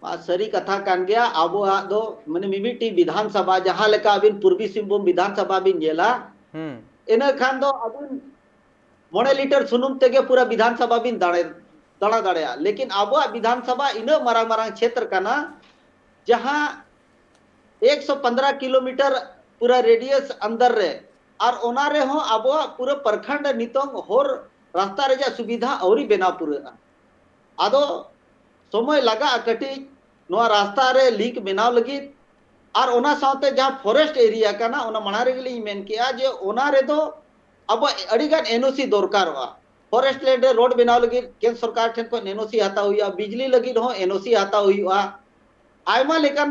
ᱟᱨ ᱥᱟᱹᱨᱤ ᱠᱟᱛᱷᱟ ᱠᱟᱱ ᱜᱮᱭᱟ, ᱟᱵᱚᱣᱟᱜ ᱫᱚ ᱢᱟᱱᱮ ᱢᱤᱢᱤᱫᱴᱤᱡ ᱵᱤᱫᱷᱟᱱ ᱥᱚᱵᱷᱟ, ᱡᱟᱦᱟᱸ ᱞᱮᱠᱟ ᱟᱹᱵᱤᱱ ᱯᱩᱨᱵᱤ ᱥᱤᱝᱵᱷᱩᱢ ᱵᱤᱫᱷᱟᱱ ᱥᱚᱵᱷᱟ ᱵᱤᱱ ᱧᱮᱞᱟ, ᱦᱩᱸ᱾ ᱤᱱᱟᱹ ᱠᱷᱟᱱ ᱫᱚ ᱟᱹᱵᱤᱱ ᱢᱚᱬᱮ ᱞᱤᱴᱟᱨ ᱥᱩᱱᱩᱢ ᱛᱮᱜᱮ ᱯᱩᱨᱟᱹ ᱵᱤᱫᱷᱟᱱ ᱥᱚᱵᱷᱟ ᱵᱤᱱ ᱫᱟᱲᱮ ᱫᱟᱬᱟ ᱫᱟᱲᱮᱭᱟᱜᱼᱟ᱾ ᱞᱮᱠᱤᱱ ᱟᱵᱚᱣᱟᱜ ᱵᱤᱫᱷᱟᱱ ᱥᱚᱵᱷᱟ ᱤᱱᱟᱹᱜ ᱢᱟᱨᱟᱝ ᱢᱟᱨᱟᱝ ᱪᱷᱮᱛᱨᱚ ᱠᱟᱱᱟ, ᱡᱟᱦᱟᱸ ᱮᱠᱥᱚ ᱯᱚᱱᱫᱽᱨᱚ ᱠᱤᱞᱳᱢᱤᱴᱟᱨ ᱯᱩᱨᱟᱹ ᱨᱮᱰᱤᱭᱟᱥ ᱟᱱᱫᱟᱨ ᱨᱮ, ᱟᱨ ᱚᱱᱟ ᱨᱮᱦᱚᱸ ᱟᱵᱚᱣᱟᱜ ᱯᱩᱨᱟᱹ ᱯᱨᱚᱠᱷᱚᱸᱰ ᱱᱤᱛᱚᱝ ᱦᱚᱨ ᱨᱟᱥᱛᱟ ᱨᱮᱭᱟᱜ ᱥᱩᱵᱤᱫᱷᱟ ᱟᱹᱣᱨᱤ ᱵᱮᱱᱟᱣ ᱯᱩᱨᱟᱹᱜᱼᱟ᱾ ᱟᱫᱚ ᱥᱚᱢᱚᱭ ᱞᱟᱜᱟᱜᱼᱟ ᱠᱟᱹᱴᱤᱡ ᱱᱚᱣᱟ ᱨᱟᱥᱛᱟ ᱨᱮ ᱞᱤᱝᱠ ᱵᱮᱱᱟᱣ ᱞᱟᱹᱜᱤᱫ᱾ ᱟᱨ ᱚᱱᱟ ᱥᱟᱶᱛᱮ ᱡᱟᱦᱟᱸ ᱯᱷᱚᱨᱮᱥᱴ ᱮᱨᱤᱭᱟ ᱠᱟᱱᱟ, ᱚᱱᱟ ᱢᱟᱲᱟᱝ ᱨᱮᱜᱮ ᱞᱤᱧ ᱢᱮᱱ ᱠᱮᱜᱼᱟ ᱡᱮ ᱚᱱᱟ ᱨᱮᱫᱚ ᱟᱵᱚ ᱟᱹᱰᱤᱜᱟᱱ ᱮᱱ ᱳ ᱥᱤ ᱫᱚᱨᱠᱟᱨᱚᱜᱼᱟ᱾ ᱯᱷᱚᱨᱮᱥᱴ ᱞᱮᱱᱰ ᱨᱮ ᱨᱳᱰ ᱵᱮᱱᱟᱣ ᱞᱟᱹᱜᱤᱫ ᱠᱮᱱᱫᱨᱚ ᱥᱚᱨᱠᱟᱨ ᱴᱷᱮᱱ ᱠᱷᱚᱱ ᱮᱱ ᱳ ᱥᱤ ᱦᱟᱛᱟᱣ ᱦᱩᱭᱩᱜᱼᱟ, ᱵᱤᱡᱽᱞᱤ ᱞᱟᱹᱜᱤᱫ ᱦᱚᱸ ᱮᱱ ᱳ ᱥᱤ ᱦᱟᱛᱟᱣ ᱦᱩᱭᱩᱜᱼᱟ, ᱟᱭᱢᱟ ᱞᱮᱠᱟᱱ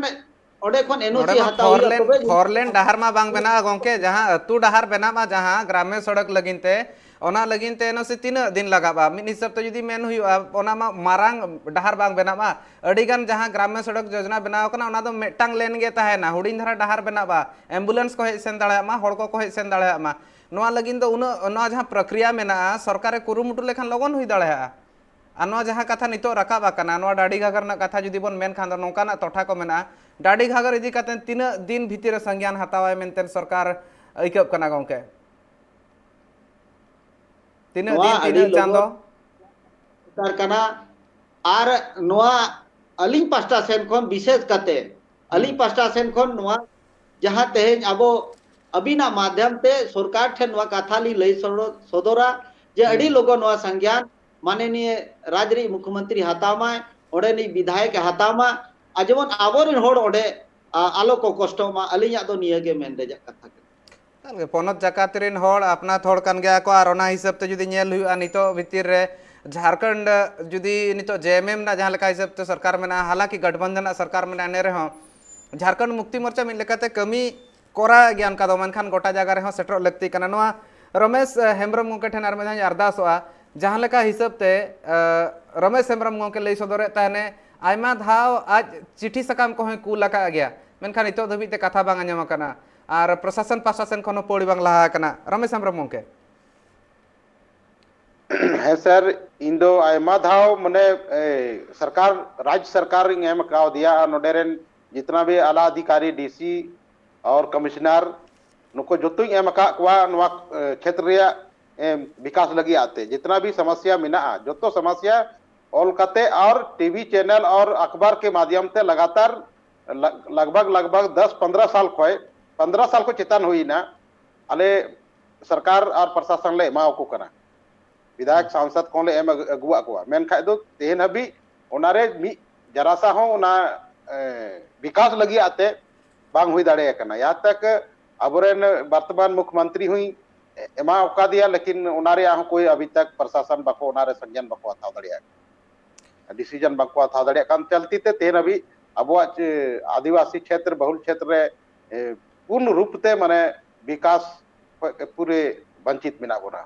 ᱚᱸᱰᱮ ᱠᱷᱚᱱ ᱮᱱ ᱳ ᱥᱤ ᱱᱚᱰᱮ ᱢᱟ ᱦᱟᱛᱟᱣ ᱯᱷᱳᱨ ᱦᱩᱭᱩᱜᱼᱟ, ᱞᱮᱱ ᱛᱚᱵᱮ ᱯᱷᱳᱨ ᱞᱮᱱ ᱰᱟᱦᱟᱨ ᱢᱟ ᱵᱟᱝ ᱵᱮᱱᱟᱜᱼᱟ ᱜᱚᱝᱠᱮ, ᱡᱟᱦᱟᱸ ᱟᱹᱛᱩ ᱰᱟᱦᱟᱨ ᱵᱮᱱᱟᱜ ᱢᱟ, ᱡᱟᱦᱟᱸ ᱜᱨᱟᱢᱭᱚ ᱥᱚᱲᱚᱠ ᱞᱟᱹᱜᱤᱫ ᱛᱮ, ᱚᱱᱟ ᱞᱟᱹᱜᱤᱫ ᱛᱮ ᱮᱱ ᱳ ᱥᱤ ᱛᱤᱱᱟᱹᱜ ᱫᱤᱱ ᱞᱟᱜᱟᱜᱼᱟ? ᱢᱤᱫ ᱦᱤᱥᱟᱹᱵ ᱛᱮ ᱡᱩᱫᱤ ᱢᱮᱱ ᱦᱩᱭᱩᱜᱼᱟ, ᱚᱱᱟ ᱢᱟ ᱢᱟᱨᱟᱝ ᱰᱟᱦᱟᱨ ᱵᱟᱝ ᱵᱮᱱᱟᱜᱼᱟ᱾ ᱟᱹᱰᱤ ᱜᱟᱱ ᱡᱟᱦᱟᱸ ᱜᱨᱟᱢᱭᱚ ᱥᱚᱲᱚᱠ ᱡᱳᱡᱚᱱᱟ ᱵᱮᱱᱟᱣ ᱠᱟᱱᱟ, ᱚᱱᱟ ᱫᱚ ᱢᱤᱫᱴᱟᱝ ᱞᱮᱱ ᱜᱮ ᱛᱟᱦᱮᱱᱟ, ᱦᱩᱰᱤᱧ ᱫᱷᱟᱨᱟ ᱰᱟᱦᱟᱨ ᱵᱮᱱᱟᱜᱼᱟ, ᱮᱢᱵᱩᱞᱮᱱᱥ ᱠᱚ ᱦᱮᱡ ᱥᱮᱱ ᱫᱟᱲᱮᱭᱟᱜ ᱢᱟ, ᱦᱚᱲ ᱠᱚᱠᱚ ᱦᱮᱡ ᱥᱮᱱ ᱫᱟᱲᱮᱭᱟᱜ ᱢᱟ᱾ ᱱᱚᱣᱟ ᱞᱟᱹᱜᱤᱫ ᱫᱚ ᱩᱱᱟᱹᱜ, ᱱᱚᱣᱟ ᱡᱟᱦᱟᱸ ᱯᱨᱚᱠᱨᱤᱭᱟ ᱢᱮᱱᱟᱜᱼᱟ, ᱥᱚᱨᱠᱟᱨᱮ ᱠᱩᱨᱩᱢᱩᱴᱩ ᱞᱮᱠᱷᱟᱱ ᱞᱚᱜᱚᱱ ᱦᱩᱭ ᱫᱟᱲᱮᱭᱟᱜᱼᱟ᱾ ᱟᱨ ᱱᱚᱣᱟ ᱡᱟᱦᱟᱸ ᱠᱟᱛᱷᱟ ᱱᱤᱛᱚᱜ ᱨᱟᱠᱟᱵ ᱟᱠᱟᱱᱟ, ᱱᱚᱣᱟ ᱰᱟᱹᱰᱤ ᱜᱷᱟᱜᱟᱨ ᱨᱮᱱᱟᱜ ᱠᱟᱛᱷᱟ ᱡᱩᱫᱤ ᱵᱚᱱ ᱢᱮᱱ ᱠᱷᱟᱱ ᱫᱚ, ᱱᱚᱝᱠᱟᱱᱟᱜ ᱴᱚᱴᱷᱟ ᱠᱚ ᱢᱮᱱᱟᱜᱼᱟ, ᱰᱟᱹᱰᱤ ᱜᱷᱟᱜᱟᱨ ᱤᱫᱤ ᱠᱟᱛᱮ ᱛᱤᱱᱟᱹᱜ ᱫᱤᱱ ᱵᱷᱤᱛᱤᱨ ᱨᱮ ᱥᱚᱝᱜᱮᱭᱟᱱ ᱦᱟᱛᱟᱣᱟᱭ ᱢᱮᱱᱛᱮ ᱥᱚᱨᱠᱟᱨ ᱟᱹᱭᱠᱟᱹᱜ ᱠᱟᱱᱟ ᱜᱚᱝᱠᱮ? ᱛᱤᱱᱟᱹᱜ ᱱᱚᱣᱟ ᱫᱤᱱ, ᱟᱹᱰᱤ ᱛᱤᱱᱟᱹᱜ ᱞᱚᱜᱚᱱ ᱪᱟᱸᱫᱚ? ᱫᱚᱨᱠᱟᱨ ᱠᱟᱱᱟ᱾ ᱟᱨ ᱱᱚᱣᱟ ᱟᱹᱞᱤᱧ ᱯᱟᱥᱴᱟ ᱥᱮᱱ ᱠᱷᱚᱱ ᱵᱤᱥᱮᱥ ᱠᱟᱛᱮ, ᱟᱹᱞᱤᱧ ᱦᱩᱸ᱾ ᱯᱟᱥᱴᱟ ᱥᱮᱱ ᱠᱷᱚᱱ ᱱᱚᱣᱟ ᱡᱟᱦᱟᱸ ᱛᱮᱦᱮᱧ ᱟᱵᱚ ᱟᱹᱵᱤᱱᱟᱜ ᱢᱟᱫᱷᱭᱚᱢ ᱛᱮ ᱥᱚᱨᱠᱟᱨ ᱴᱷᱮᱱ ᱱᱚᱣᱟ ᱠᱟᱛᱷᱟ ᱞᱤᱧ ᱞᱟᱹᱭ ᱥᱚᱫᱚ-, ᱥᱚᱫᱚᱨᱟ ᱡᱮ ᱟᱹᱰᱤ ᱦᱩᱸ᱾ ᱞᱚᱜᱚᱱ ᱱᱚᱣᱟ ᱥᱚᱝᱜᱮᱭᱟᱱ ᱢᱟᱱᱚᱱᱤᱭᱚ ᱨᱟᱡᱽ ᱨᱤᱱᱤᱡ ᱢᱩᱠᱷᱭᱚᱢᱚᱱᱛᱨᱤ ᱦᱟᱛᱟᱣ ᱢᱟᱭ, ᱚᱸᱰᱮᱱᱤᱡ ᱵᱤᱫᱷᱟᱭᱚᱠ ᱮ ᱦᱟᱛᱟᱣ ᱢᱟ, ᱟᱨ ᱡᱮᱢᱚᱱ ᱟᱵᱚᱨᱮᱱ ᱦᱚᱲ ᱚᱸᱰᱮ, ᱟ, ᱟᱞᱚ ᱠᱚ ᱠᱚᱥᱴᱚᱜ ᱢᱟ, ᱟᱹᱞᱤᱧᱟᱜ ᱫᱚ ᱱᱤᱭᱟᱹ ᱜᱮ ᱢᱮᱱ ᱨᱮᱭᱟᱜ ᱠᱟᱛᱷᱟ ᱠᱟᱱᱟ᱾ ᱮᱠᱟᱞ ᱜᱮ, ᱯᱚᱱᱚᱛ ᱡᱟᱠᱟᱛ ᱨᱮᱱ ᱦᱚᱲ ᱟᱯᱱᱟᱛ ᱦᱚᱲ ᱠᱟᱱ ᱜᱮᱭᱟ ᱠᱚ, ᱟᱨ ᱚᱱᱟ ᱦᱤᱥᱟᱹᱵ ᱛᱮ ᱡᱩᱫᱤ ᱧᱮᱞ ᱦᱩᱭᱩᱜᱼᱟ, ᱱᱤᱛᱚᱜ ᱵᱷᱤᱛᱤᱨ ᱨᱮ ᱡᱷᱟᱲᱠᱷᱚᱸᱰ ᱡᱩᱫᱤ ᱱᱤᱛᱚᱜ ᱡᱮ ᱮᱢ ᱮᱢ ᱨᱮᱱᱟᱜ ᱡᱟᱦᱟᱸ ᱞᱮᱠᱟ ᱦᱤᱥᱟᱹᱵ ᱛᱮ ᱥᱚᱨᱠᱟᱨ ᱢᱮᱱᱟᱜᱼᱟ, ᱦᱟᱞᱟᱠᱤ ᱜᱟᱴᱵᱚᱱᱫᱷᱚᱱ ᱨᱮᱱᱟᱜ ᱥᱚᱨᱠᱟᱨ ᱢᱮᱱᱟᱜᱼᱟ, ᱮᱱ ᱨᱮᱦᱚᱸ ᱡᱷᱟᱲᱠᱷᱚᱸᱰ ᱢᱩᱠᱛᱤ ᱢᱳᱨᱪᱟ ᱢᱤᱫ ᱞᱮᱠᱟᱛᱮ ᱠᱟᱹᱢᱤ ᱠᱚᱨᱟᱣᱮᱫ ᱜᱮᱭᱟ ᱚᱱᱠᱟ ᱫᱚ, ᱢᱮᱱᱠᱷᱟᱱ ᱜᱚᱴᱟ ᱡᱟᱭᱜᱟ ᱨᱮᱦᱚᱸ ᱥᱮᱴᱮᱨᱚᱜ ᱞᱟᱹᱠᱛᱤ ᱠᱟᱱᱟ᱾ ᱱᱚᱣᱟ ᱨᱚᱢᱮᱥ, ᱮ, ᱦᱮᱢᱵᱨᱚᱢ ᱜᱚᱢᱠᱮ ᱴᱷᱮᱱ ᱟᱨ ᱢᱤᱫ ᱫᱷᱟᱣ ᱤᱧ ᱟᱨᱫᱟᱥᱚᱜᱼᱟ, ᱡᱟᱦᱟᱸ ᱞᱮᱠᱟ ᱦᱤᱥᱟᱹᱵ ᱛᱮ, ᱮ, ᱨᱚᱢᱮᱥ ᱦᱮᱢᱵᱨᱚᱢ ᱜᱚᱢᱠᱮ ᱞᱟᱹᱭ ᱥᱚᱫᱚᱨᱮᱫ ᱛᱟᱦᱮᱱᱮ, ᱟᱭᱢᱟ ᱫᱷᱟᱣ ᱟᱡ ᱪᱤᱴᱷᱤ ᱥᱟᱠᱟᱢ ᱠᱚᱦᱚᱸᱭ ᱠᱩᱞ ᱟᱠᱟᱫ ᱜᱮᱭᱟ, ᱢᱮᱱᱠᱷᱟᱱ ᱱᱤᱛᱚᱜ ᱫᱷᱟᱹᱵᱤᱡ ᱛᱮ ᱠᱟᱛᱷᱟ ᱵᱟᱝ ᱟᱸᱡᱚᱢ ᱟᱠᱟᱱᱟ᱾ ᱟᱨ ᱯᱨᱚᱥᱟᱥᱚᱱ ᱯᱟᱦᱴᱟ ᱥᱮᱱ ᱠᱷᱚᱱ ᱦᱚᱸ ᱯᱟᱹᱣᱲᱤ ᱵᱟᱝ ᱞᱟᱦᱟ ᱟᱠᱟᱱᱟ᱾ ᱨᱚᱢᱮᱥ ᱦᱮᱢᱵᱨᱚᱢ ᱜᱚᱢᱠᱮ᱾ ᱦᱮᱸ ᱥᱟᱨ, ᱤᱧ ᱫᱚ ᱟᱭᱢᱟ ᱫᱷᱟᱣ ᱢᱟᱱᱮ, ᱮ, ᱥᱚᱨᱠᱟᱨ, ᱨᱟᱡᱽ ᱥᱚᱨᱠᱟᱨ ᱤᱧ ᱮᱢ ᱠᱟᱣᱫᱮᱭᱟ, ᱟᱨ ᱱᱚᱰᱮ ᱨᱮᱱ ᱡᱤᱛᱱᱟ ᱵᱷᱤ ᱟᱞᱟ ᱚᱫᱷᱤᱠᱟᱨᱤ, ᱰᱤ ᱥᱤ ᱟᱨ ᱠᱚᱢᱤᱥᱚᱱᱟᱨ, ᱱᱩᱠᱩ ᱡᱚᱛᱚᱧ ᱮᱢ ᱟᱠᱟᱫ ᱠᱚᱣᱟ ᱱᱚᱣᱟ, ᱮ, ᱠᱷᱮᱛ ᱨᱮᱭᱟᱜ ᱮ, ᱵᱤᱠᱟᱥ ᱞᱟᱹᱜᱤᱫ ᱟᱛᱮ ᱡᱤᱛᱱᱟ ᱵᱷᱤ ᱥᱟᱢᱟᱥᱭᱟ ᱢᱮᱱᱟᱜᱼᱟ, ᱡᱚᱛᱚ ᱥᱟᱢᱟᱥᱭᱟ ᱚᱞ ᱠᱟᱛᱮ ᱟᱨ ᱴᱤᱵᱷᱤ ᱪᱮᱱᱮᱞ ᱟᱨ ᱟᱠᱷᱵᱟᱨ ᱠᱮ ᱢᱟᱫᱷᱭᱚᱢ ᱛᱮ ᱞᱟᱜᱟᱛᱟᱨ ᱞᱟᱜ-, ᱞᱟᱜᱽᱵᱷᱟᱜᱽ, ᱞᱟᱜᱽᱵᱷᱟᱜᱽ ᱫᱚᱥ ᱯᱚᱱᱫᱽᱨᱚ ᱥᱟᱞ ᱠᱷᱚᱡ, ᱯᱚᱱᱫᱽᱨᱚ ᱥᱟᱞ ᱠᱷᱚᱡ ᱪᱮᱛᱟᱱ ᱦᱩᱭᱱᱟ, ᱟᱞᱮ ᱥᱚᱨᱠᱟᱨ ᱟᱨ ᱯᱨᱚᱥᱟᱥᱚᱱ ᱞᱮ ᱮᱢᱟᱣᱟᱠᱚ ᱠᱟᱱᱟ᱾ ᱵᱤᱫᱷᱟᱭᱚᱠ, ᱦᱩᱸ᱾ ᱥᱟᱝᱥᱚᱫ ᱠᱚᱦᱚᱸ ᱞᱮ ᱮᱢ ᱟᱹᱜᱩ-, ᱟᱹᱜᱩᱣᱟᱜ ᱠᱚᱣᱟ, ᱢᱮᱱᱠᱷᱟᱡ ᱫᱚ ᱛᱮᱦᱮᱧ ᱦᱟᱹᱵᱤᱡ ᱚᱱᱟᱨᱮ ᱢᱤᱫ ᱡᱟᱨᱟᱥᱟ ᱦᱚᱸ ᱚᱱᱟ, ᱮ, ᱵᱤᱠᱟᱥ ᱞᱟᱹᱜᱤᱫ ᱟᱛᱮ ᱵᱟᱝ ᱦᱩᱭ ᱫᱟᱲᱮ ᱟᱠᱟᱱᱟ᱾ ᱭᱟᱦᱟᱸ ᱛᱟᱠ ᱟᱵᱚᱨᱮᱱ ᱵᱚᱨᱛᱚᱢᱟᱱ ᱢᱩᱠᱷᱭᱚᱢᱚᱱᱛᱨᱤ ᱦᱚᱸᱧ ᱮᱢᱟ ᱟᱠᱟᱫᱮᱭᱟ, ᱞᱮᱠᱤᱱ ᱚᱱᱟ ᱨᱮᱭᱟᱜ ᱦᱚᱸ ᱠᱳᱭ ᱟᱵᱷᱤ ᱛᱟᱠ ᱯᱨᱚᱥᱟᱥᱚᱱ ᱵᱟᱠᱚ, ᱚᱱᱟ ᱨᱮ ᱥᱚᱝᱡᱟᱱ ᱵᱟᱠᱚ ᱦᱟᱛᱟᱣ ᱫᱟᱲᱮᱭᱟᱜ ᱠᱟᱱᱟ, ᱰᱤᱥᱤᱡᱚᱱ ᱵᱟᱠᱚ ᱦᱟᱛᱟᱣ ᱫᱟᱲᱮᱭᱟᱜ ᱠᱟᱱ ᱪᱟᱞᱛᱤ ᱛᱮ ᱛᱮᱦᱮᱧ ᱦᱟᱹᱵᱤᱡ ᱟᱵᱚᱣᱟᱜ ᱪᱮ-, ᱟᱹᱫᱤᱵᱟᱹᱥᱤ ᱪᱷᱮᱛᱨᱚ, ᱵᱚᱦᱩᱞ ᱪᱷᱮᱛᱨᱚ ᱨᱮ, ᱮ, ᱯᱩᱨᱱ ᱨᱩᱯ ᱛᱮ ᱢᱟᱱᱮ ᱵᱤᱠᱟᱥ ᱠᱷᱚᱡ ᱯᱩᱨᱟᱹ ᱵᱚᱧᱪᱤᱛ ᱢᱮᱱᱟᱜ ᱵᱚᱱᱟ᱾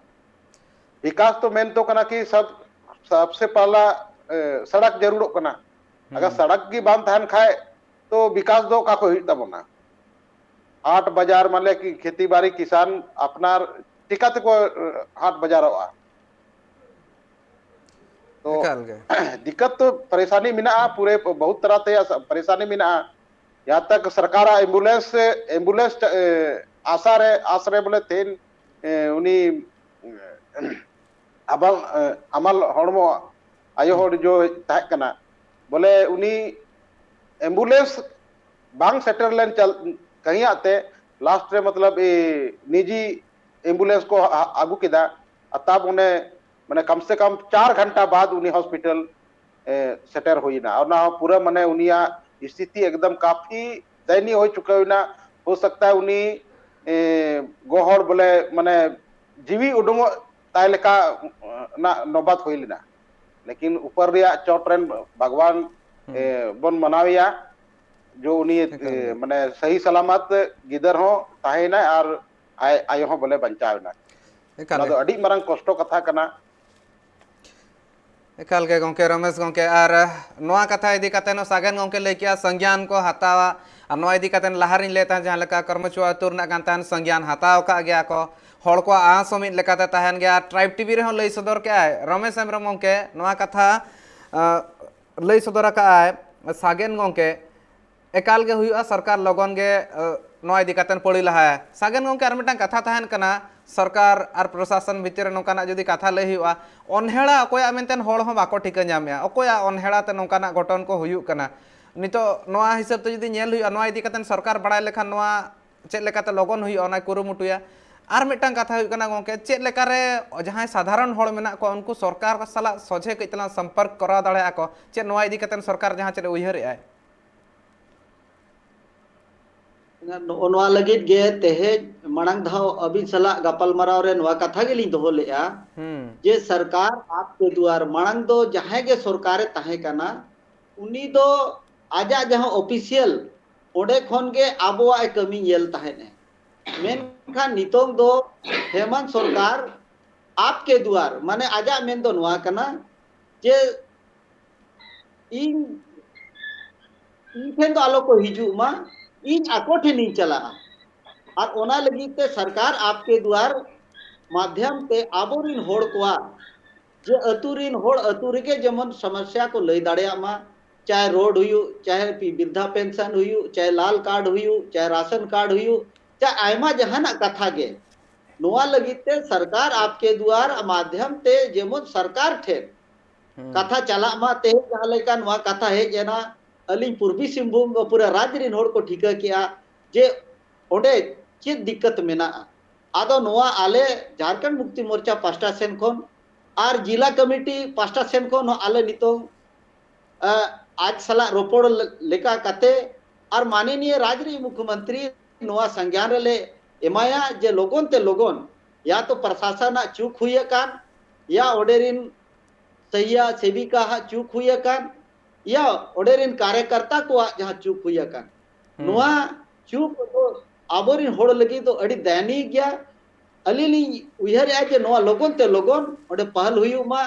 ᱵᱤᱠᱟᱥ ᱛᱚ ᱢᱮᱱ ᱛᱚ ᱠᱟᱱᱟ ᱠᱤ ᱥᱟᱵ-, ᱥᱟᱵᱥᱮ ᱯᱟᱦᱞᱟ, ᱮ, ᱥᱚᱲᱚᱠ ᱡᱟᱹᱨᱩᱲᱚᱜ ᱠᱟᱱᱟ᱾ ᱟᱜᱟᱨ ᱦᱩᱸ᱾ ᱥᱚᱲᱚᱠ ᱜᱮ ᱵᱟᱝ ᱛᱟᱦᱮᱱ ᱠᱷᱟᱡ ᱛᱚ ᱵᱤᱠᱟᱥ ᱫᱚ ᱚᱠᱟ ᱠᱷᱚᱡ ᱦᱩᱭᱩᱜ ᱛᱟᱵᱚᱱᱟ? ᱦᱟᱴ ᱵᱟᱡᱟᱨ ᱢᱟᱱᱮ ᱠᱤ ᱠᱷᱮᱛᱤ ᱵᱟᱲᱤ ᱠᱤᱥᱟᱱ ᱟᱯᱱᱟᱨ ᱪᱤᱠᱟ ᱛᱮᱠᱚ, ᱮ, ᱦᱟᱴ ᱵᱟᱡᱟᱨᱚᱜᱼᱟ? ᱛᱚ ᱮᱠᱟᱞ ᱜᱮ᱾ ᱫᱤᱠᱠᱟᱛ ᱛᱚ ᱯᱟᱨᱮᱥᱟᱱᱤ ᱢᱮᱱᱟᱜᱼᱟ, ᱯᱩᱨᱟᱹ ᱵᱚᱦᱩᱛ ᱛᱟᱨᱟ ᱛᱮ ᱯᱟᱨᱮᱥᱟᱱᱤ ᱢᱮᱱᱟᱜᱼᱟ᱾ ᱡᱟᱦᱟᱸ ᱛᱟᱠ ᱥᱚᱨᱠᱟᱨᱟᱜ ᱮᱢᱵᱩᱞᱮᱱᱥ, ᱮᱢᱵᱩᱞᱮᱱᱥ, ᱮ, ᱟᱥᱟ ᱨᱮ, ᱟᱥ ᱨᱮ ᱵᱚᱞᱮ ᱛᱮᱦᱮᱧ, ᱮ, ᱩᱱᱤ, ᱮ, ᱟᱵᱟᱞ, ᱮ, ᱟᱢᱟᱞ ᱦᱚᱲᱢᱚ ᱟᱭᱳ ᱦᱩᱸ᱾ ᱦᱚᱲ ᱡᱚ ᱛᱟᱦᱮᱸ ᱠᱟᱱᱟ, ᱵᱚᱞᱮ ᱩᱱᱤ ᱮᱢᱵᱩᱞᱮᱱᱥ ᱵᱟᱝ ᱥᱮᱴᱮᱨ ᱞᱮᱱ ᱪᱟᱞ-, ᱠᱟᱹᱦᱤᱭᱟᱜ ᱛᱮ ᱞᱟᱥᱴ ᱨᱮ ᱢᱚᱛᱞᱚᱵ ᱮ, ᱱᱤᱡᱤ ᱮᱢᱵᱩᱞᱮᱱᱥ ᱠᱚ ᱟ-, ᱟᱹᱜᱩ ᱠᱮᱫᱟ᱾ ᱟᱨ ᱛᱟᱵ ᱚᱱᱮ ᱢᱟᱱᱮ ᱠᱚᱢ ᱥᱮ ᱠᱚᱢ ᱪᱟᱨ ᱜᱷᱚᱱᱴᱟ ᱵᱟᱫ ᱩᱱᱤ ᱦᱚᱥᱯᱤᱴᱟᱞ, ᱮ, ᱥᱮᱴᱮᱨ ᱦᱩᱭᱱᱟ᱾ ᱚᱱᱟ ᱦᱚᱸ ᱯᱩᱨᱟᱹ ᱢᱟᱱᱮ ᱩᱱᱤᱭᱟᱜ ᱥᱛᱷᱤᱛᱤ ᱮᱠᱫᱚᱢ ᱠᱟᱯᱷᱤ ᱫᱟᱭᱱᱤᱭ ᱦᱩᱭ ᱪᱩᱠᱟᱹᱣ ᱮᱱᱟ᱾ ᱦᱳ ᱥᱟᱠᱛᱟ ᱦᱟᱭ ᱩᱱᱤ, ᱮ, ᱜᱚᱦᱚᱲ ᱵᱚᱞᱮ ᱢᱟᱱᱮ ᱡᱤᱣᱤ ᱩᱰᱩᱝᱚᱜ ᱛᱟᱭ ᱞᱮᱠᱟ ᱨᱮᱱᱟᱜ ᱱᱚᱵᱟᱛ ᱦᱩᱭ ᱞᱮᱱᱟ᱾ ᱞᱮᱠᱤᱱ ᱩᱯᱚᱨ ᱨᱮᱭᱟᱜ ᱪᱚᱴ ᱨᱮᱱ ᱵᱷᱟᱜᱽᱣᱟᱱ, ᱦᱩᱸ᱾ ᱮ, ᱵᱚᱱ ᱢᱟᱱᱟᱣᱮᱭᱟ, ᱡᱚ ᱩᱱᱤ, ᱮᱠᱟᱞ ᱮ, ᱜᱮ᱾ ᱢᱟᱱᱮ ᱥᱟᱹᱦᱤ ᱥᱟᱞᱟᱢᱟᱛ ᱜᱤᱫᱟᱹᱨ ᱦᱚᱸ ᱛᱟᱦᱮᱸᱭᱮᱱᱟᱭ ᱟᱨ ᱟᱭ ᱟᱭᱳ ᱦᱚᱸ ᱵᱚᱞᱮ ᱵᱟᱧᱪᱟᱣ ᱮᱱᱟ᱾ ᱮᱠᱟᱞ ᱚᱱᱟ ᱜᱮ᱾ ᱫᱚ ᱟᱹᱰᱤ ᱢᱟᱨᱟᱝ ᱠᱚᱥᱴᱚ ᱠᱟᱛᱷᱟ ᱠᱟᱱᱟ᱾ ᱮᱠᱟᱞ ᱜᱮ ᱜᱚᱢᱠᱮ, ᱨᱚᱢᱮᱥ ᱜᱚᱢᱠᱮ, ᱟᱨ ᱱᱚᱣᱟ ᱠᱟᱛᱷᱟ ᱤᱫᱤ ᱠᱟᱛᱮ ᱦᱚᱸ ᱥᱟᱜᱮᱱ ᱜᱚᱢᱠᱮ ᱞᱟᱹᱭ ᱠᱮᱜᱼᱟ, ᱥᱚᱝᱡᱟᱱ ᱠᱚ ᱦᱟᱛᱟᱣᱟ᱾ ᱟᱨ ᱱᱚᱣᱟ ᱤᱫᱤ ᱠᱟᱛᱮ ᱞᱟᱦᱟ ᱨᱤᱧ ᱞᱟᱹᱭ ᱛᱟᱦᱮᱸᱫ, ᱡᱟᱦᱟᱸ ᱞᱮᱠᱟ ᱠᱚᱨᱢᱚᱪᱩᱣᱟ ᱟᱹᱛᱩ ᱨᱮᱱᱟᱜ ᱠᱟᱱ ᱛᱟᱦᱮᱸᱱ, ᱥᱚᱝᱡᱟᱱ ᱦᱟᱛᱟᱣ ᱟᱠᱟᱫ ᱜᱮᱭᱟ ᱠᱚ, ᱦᱚᱲ ᱠᱚᱣᱟᱜ ᱟᱸᱥ ᱦᱚᱸ ᱢᱤᱫ ᱞᱮᱠᱟᱛᱮ ᱛᱟᱦᱮᱱ ᱜᱮᱭᱟ᱾ ᱟᱨ ᱴᱨᱟᱭᱤᱵᱽ ᱴᱤᱵᱷᱤ ᱨᱮᱦᱚᱸ ᱞᱟᱹᱭ ᱥᱚᱫᱚᱨ ᱠᱮᱜᱼᱟᱭ ᱨᱚᱢᱮᱥ ᱦᱮᱢᱵᱨᱚᱢ ᱜᱚᱢᱠᱮ, ᱱᱚᱣᱟ ᱠᱟᱛᱷᱟ, ᱟᱸ, ᱞᱟᱹᱭ ᱥᱚᱫᱚᱨ ᱟᱠᱟᱫᱼᱟᱭ ᱥᱟᱜᱮᱱ ᱜᱚᱢᱠᱮ, ᱮᱠᱟᱞ ᱜᱮ ᱦᱩᱭᱩᱜᱼᱟ, ᱥᱚᱨᱠᱟᱨ ᱞᱚᱜᱚᱱ ᱜᱮ, ᱟᱸ, ᱱᱚᱣᱟ ᱤᱫᱤ ᱠᱟᱛᱮ ᱯᱟᱹᱲᱤ ᱞᱟᱦᱟᱭᱟ᱾ ᱥᱟᱜᱮᱱ ᱜᱚᱢᱠᱮ, ᱟᱨ ᱢᱤᱫᱴᱟᱝ ᱠᱟᱛᱷᱟ ᱛᱟᱦᱮᱱ ᱠᱟᱱᱟ, ᱥᱚᱨᱠᱟᱨ ᱟᱨ ᱯᱨᱚᱥᱟᱥᱚᱱ ᱵᱷᱤᱛᱤᱨ ᱨᱮ ᱱᱚᱝᱠᱟᱱᱟᱜ ᱡᱩᱫᱤ ᱠᱟᱛᱷᱟ ᱞᱟᱹᱭ ᱦᱩᱭᱩᱜᱼᱟ, ᱚᱱᱦᱮᱲᱟ ᱚᱠᱚᱭᱟᱜ ᱢᱮᱱᱛᱮ ᱦᱚᱲ ᱦᱚᱸ ᱵᱟᱠᱚ ᱴᱷᱤᱠᱟᱹ ᱧᱟᱢᱮᱜᱼᱟ, ᱚᱠᱚᱭᱟᱜ ᱚᱱᱦᱮᱲᱟ ᱛᱮ ᱱᱚᱝᱠᱟᱱᱟᱜ ᱜᱷᱚᱴᱚᱱ ᱠᱚ ᱦᱩᱭᱩᱜ ᱠᱟᱱᱟ᱾ ᱱᱤᱛᱚᱜ ᱱᱚᱣᱟ ᱦᱤᱥᱟᱹᱵ ᱛᱮ ᱡᱩᱫᱤ ᱧᱮᱞ ᱦᱩᱭᱩᱜᱼᱟ, ᱱᱚᱣᱟ ᱤᱫᱤ ᱠᱟᱛᱮ ᱥᱚᱨᱠᱟᱨ ᱵᱟᱲᱟᱭ ᱞᱮᱠᱷᱟᱱ ᱱᱚᱣᱟ ᱪᱮᱫ ᱞᱮᱠᱟᱛᱮ ᱞᱚᱜᱚᱱ ᱦᱩᱭᱩᱜᱼᱟ, ᱚᱱᱟᱭ ᱠᱩᱨᱩᱢᱩᱴᱩᱭᱟ᱾ ᱟᱨ ᱢᱤᱫᱴᱟᱝ ᱠᱟᱛᱷᱟ ᱦᱩᱭᱩᱜ ᱠᱟᱱᱟ ᱜᱚᱢᱠᱮ, ᱪᱮᱫ ᱞᱮᱠᱟᱨᱮ ᱡᱟᱦᱟᱸᱭ ᱥᱟᱫᱷᱟᱨᱚᱱ ᱦᱚᱲ ᱢᱮᱱᱟᱜ ᱠᱚᱣᱟ, ᱩᱱᱠᱩ ᱥᱚᱨᱠᱟᱨ ᱥᱟᱞᱟᱜ ᱥᱚᱡᱷᱮ ᱠᱟᱹᱡ ᱛᱟᱞᱟᱝ ᱥᱚᱢᱯᱚᱨᱠ ᱠᱚᱨᱟᱣ ᱫᱟᱲᱮᱭᱟᱜᱼᱟ ᱠᱚ, ᱪᱮᱫ ᱱᱚᱣᱟ ᱤᱫᱤ ᱠᱟᱛᱮ ᱥᱚᱨᱠᱟᱨ ᱡᱟᱦᱟᱸ ᱪᱮᱫ ᱮ ᱩᱭᱦᱟᱹᱨᱮᱜᱼᱟᱭ? ᱱᱚᱜᱼᱚ ᱱᱚᱣᱟ ᱞᱟᱹᱜᱤᱫ ᱜᱮ ᱛᱮᱦᱮᱧ ᱢᱟᱲᱟᱝ ᱫᱷᱟᱣ ᱟᱹᱵᱤᱱ ᱥᱟᱞᱟᱜ ᱜᱟᱯᱟᱞᱢᱟᱨᱟᱣ ᱨᱮ ᱱᱚᱣᱟ ᱠᱟᱛᱷᱟ ᱜᱮᱞᱤᱧ ᱫᱚᱦᱚ ᱞᱮᱫᱼᱟ ᱦᱩᱸ᱾ ᱡᱮ ᱥᱚᱨᱠᱟᱨ ᱟᱯ ᱠᱮ ᱫᱩᱣᱟᱨ, ᱢᱟᱲᱟᱝ ᱫᱚ ᱡᱟᱦᱟᱸᱭ ᱜᱮ ᱥᱚᱨᱠᱟᱨᱮ ᱛᱟᱦᱮᱸ ᱠᱟᱱᱟ, ᱩᱱᱤ ᱫᱚ ᱟᱡᱟᱜ ᱡᱟᱦᱟᱸ ᱚᱯᱷᱤᱥᱤᱭᱟᱞ, ᱚᱸᱰᱮ ᱠᱷᱚᱱ ᱜᱮ ᱟᱵᱚᱣᱟᱜ ᱮ ᱠᱟᱹᱢᱤ ᱧᱮᱞ ᱛᱟᱦᱮᱸᱫ ᱮ᱾ ᱢᱮᱱᱠᱷᱟᱱ ᱱᱤᱛᱚᱝ ᱫᱚ ᱦᱮᱢᱟᱱᱛ ᱥᱚᱨᱠᱟᱨ ᱟᱯ ᱠᱮ ᱫᱩᱣᱟᱨ, ᱢᱟᱱᱮ ᱟᱡᱟᱜ ᱢᱮᱱ ᱫᱚ ᱱᱚᱣᱟ ᱠᱟᱱᱟ ᱡᱮ ᱤᱧ, ᱤᱧ ᱴᱷᱮᱱ ᱫᱚ ᱟᱞᱚ ᱠᱚ ᱦᱤᱡᱩᱜ ᱢᱟ, ᱤᱧ ᱟᱠᱚ ᱴᱷᱮᱱᱤᱧ ᱪᱟᱞᱟᱜᱼᱟ᱾ ᱟᱨ ᱚᱱᱟ ᱞᱟᱹᱜᱤᱫ ᱛᱮ ᱥᱚᱨᱠᱟᱨ ᱟᱯ ᱠᱮ ᱫᱩᱣᱟᱨ ᱢᱟᱫᱷᱭᱚᱢ ᱛᱮ ᱟᱵᱚᱨᱤᱱ ᱦᱚᱲ ᱠᱚᱣᱟᱜ, ᱡᱮ ᱟᱹᱛᱩ ᱨᱤᱱ ᱦᱚᱲ ᱟᱹᱛᱩ ᱨᱮᱜᱮ ᱡᱮᱢᱚᱱ ᱥᱚᱢᱚᱥᱥᱟ ᱠᱚ ᱞᱟᱹᱭ ᱫᱟᱲᱮᱭᱟᱜ ᱢᱟ, ᱪᱟᱦᱮ ᱨᱳᱰ ᱦᱩᱭᱩᱜ, ᱪᱟᱦᱮ ᱯᱤ-, ᱵᱤᱨᱫᱷᱟ ᱯᱮᱱᱥᱚᱱ ᱦᱩᱭᱩᱜ, ᱪᱟᱦᱮ ᱞᱟᱞ ᱠᱟᱨᱰ ᱦᱩᱭᱩᱜ, ᱪᱟᱦᱮ ᱨᱟᱥᱚᱱ ᱠᱟᱨᱰ ᱦᱩᱭᱩᱜ, ᱪᱟᱦᱮ ᱟᱭᱢᱟ ᱡᱟᱦᱟᱱᱟᱜ ᱠᱟᱛᱷᱟ ᱜᱮ, ᱱᱚᱣᱟ ᱞᱟᱹᱜᱤᱫ ᱛᱮ ᱥᱚᱨᱠᱟᱨ ᱟᱯ ᱠᱮ ᱫᱩᱣᱟᱨ ᱢᱟᱫᱷᱭᱚᱢ ᱛᱮ ᱡᱮᱢᱚᱱ ᱥᱚᱨᱠᱟᱨ ᱴᱷᱮᱱ ᱦᱩᱸ᱾ ᱠᱟᱛᱷᱟ ᱪᱟᱞᱟᱜ ᱢᱟ᱾ ᱛᱮᱦᱮᱧ ᱡᱟᱦᱟᱸ ᱞᱮᱠᱟ ᱱᱚᱣᱟ ᱠᱟᱛᱷᱟ ᱦᱮᱡ ᱮᱱᱟ, ᱟᱹᱞᱤᱧ ᱯᱩᱨᱵᱤ ᱥᱤᱝᱵᱷᱩᱢ ᱯᱩᱨᱟᱹ ᱨᱟᱡᱽ ᱨᱤᱱ ᱦᱚᱲ ᱠᱚ ᱴᱷᱤᱠᱟᱹ ᱠᱮᱜᱼᱟ ᱡᱮ ᱚᱸᱰᱮ ᱪᱮᱫ ᱫᱤᱠᱠᱟᱛ ᱢᱮᱱᱟᱜᱼᱟ᱾ ᱟᱫᱚ ᱱᱚᱣᱟ ᱟᱞᱮ ᱡᱷᱟᱨᱠᱷᱚᱸᱰ ᱢᱩᱠᱛᱤ ᱢᱳᱨᱪᱟ ᱯᱟᱥᱴᱟ ᱥᱮᱱ ᱠᱷᱚᱱ ᱟᱨ ᱡᱤᱞᱟ ᱠᱚᱢᱤᱴᱤ ᱯᱟᱥᱴᱟ ᱥᱮᱱ ᱠᱷᱚᱱ ᱦᱚᱸ ᱟᱞᱮ ᱱᱤᱛᱚᱝ, ᱟᱸ, ᱟᱡ ᱥᱟᱞᱟᱜ ᱨᱚᱯᱚᱲ ᱞᱮ-, ᱞᱮᱠᱟ ᱠᱟᱛᱮ ᱟᱨ ᱢᱟᱱᱚᱱᱤᱭᱚ ᱨᱟᱡᱽ ᱨᱤᱱᱤᱡ ᱢᱩᱠᱷᱭᱚᱢᱚᱱᱛᱨᱤ ᱱᱚᱣᱟ ᱥᱚᱝᱜᱮᱭᱟᱱ ᱨᱮᱞᱮ ᱮᱢᱟᱭᱟ ᱡᱮ ᱞᱚᱜᱚᱱ ᱛᱮ ᱞᱚᱜᱚᱱ ᱭᱟ ᱛᱚ ᱯᱨᱚᱥᱟᱥᱚᱱᱟᱜ ᱪᱩᱠ ᱦᱩᱭ ᱟᱠᱟᱱ, ᱭᱟ ᱚᱸᱰᱮ ᱨᱤᱱ ᱥᱮᱭᱟ ᱥᱮᱵᱤᱠᱟ ᱦᱟᱜ ᱪᱩᱠ ᱦᱩᱭ ᱟᱠᱟᱱ, ᱭᱟ ᱚᱸᱰᱮ ᱨᱤᱱ ᱠᱟᱨᱭᱚᱠᱚᱨᱛᱟ ᱠᱚᱣᱟᱜ ᱡᱟᱦᱟᱸ ᱪᱩᱠ ᱦᱩᱭ ᱟᱠᱟᱱ, ᱦᱩᱸ᱾ ᱱᱚᱣᱟ ᱪᱩᱠ ᱫᱚ ᱟᱵᱚᱨᱤᱱ ᱦᱚᱲ ᱞᱟᱹᱜᱤᱫ ᱫᱚ ᱟᱹᱰᱤ ᱫᱟᱭᱱᱤᱭ ᱜᱮᱭᱟ᱾ ᱟᱹᱞᱤᱧ ᱞᱤᱧ ᱩᱭᱦᱟᱹᱨᱮᱜᱼᱟ ᱡᱮ ᱱᱚᱣᱟ ᱞᱚᱜᱚᱱ ᱛᱮ ᱞᱚᱜᱚᱱ ᱚᱸᱰᱮ ᱯᱟᱦᱟᱞ ᱦᱩᱭᱩᱜ ᱢᱟ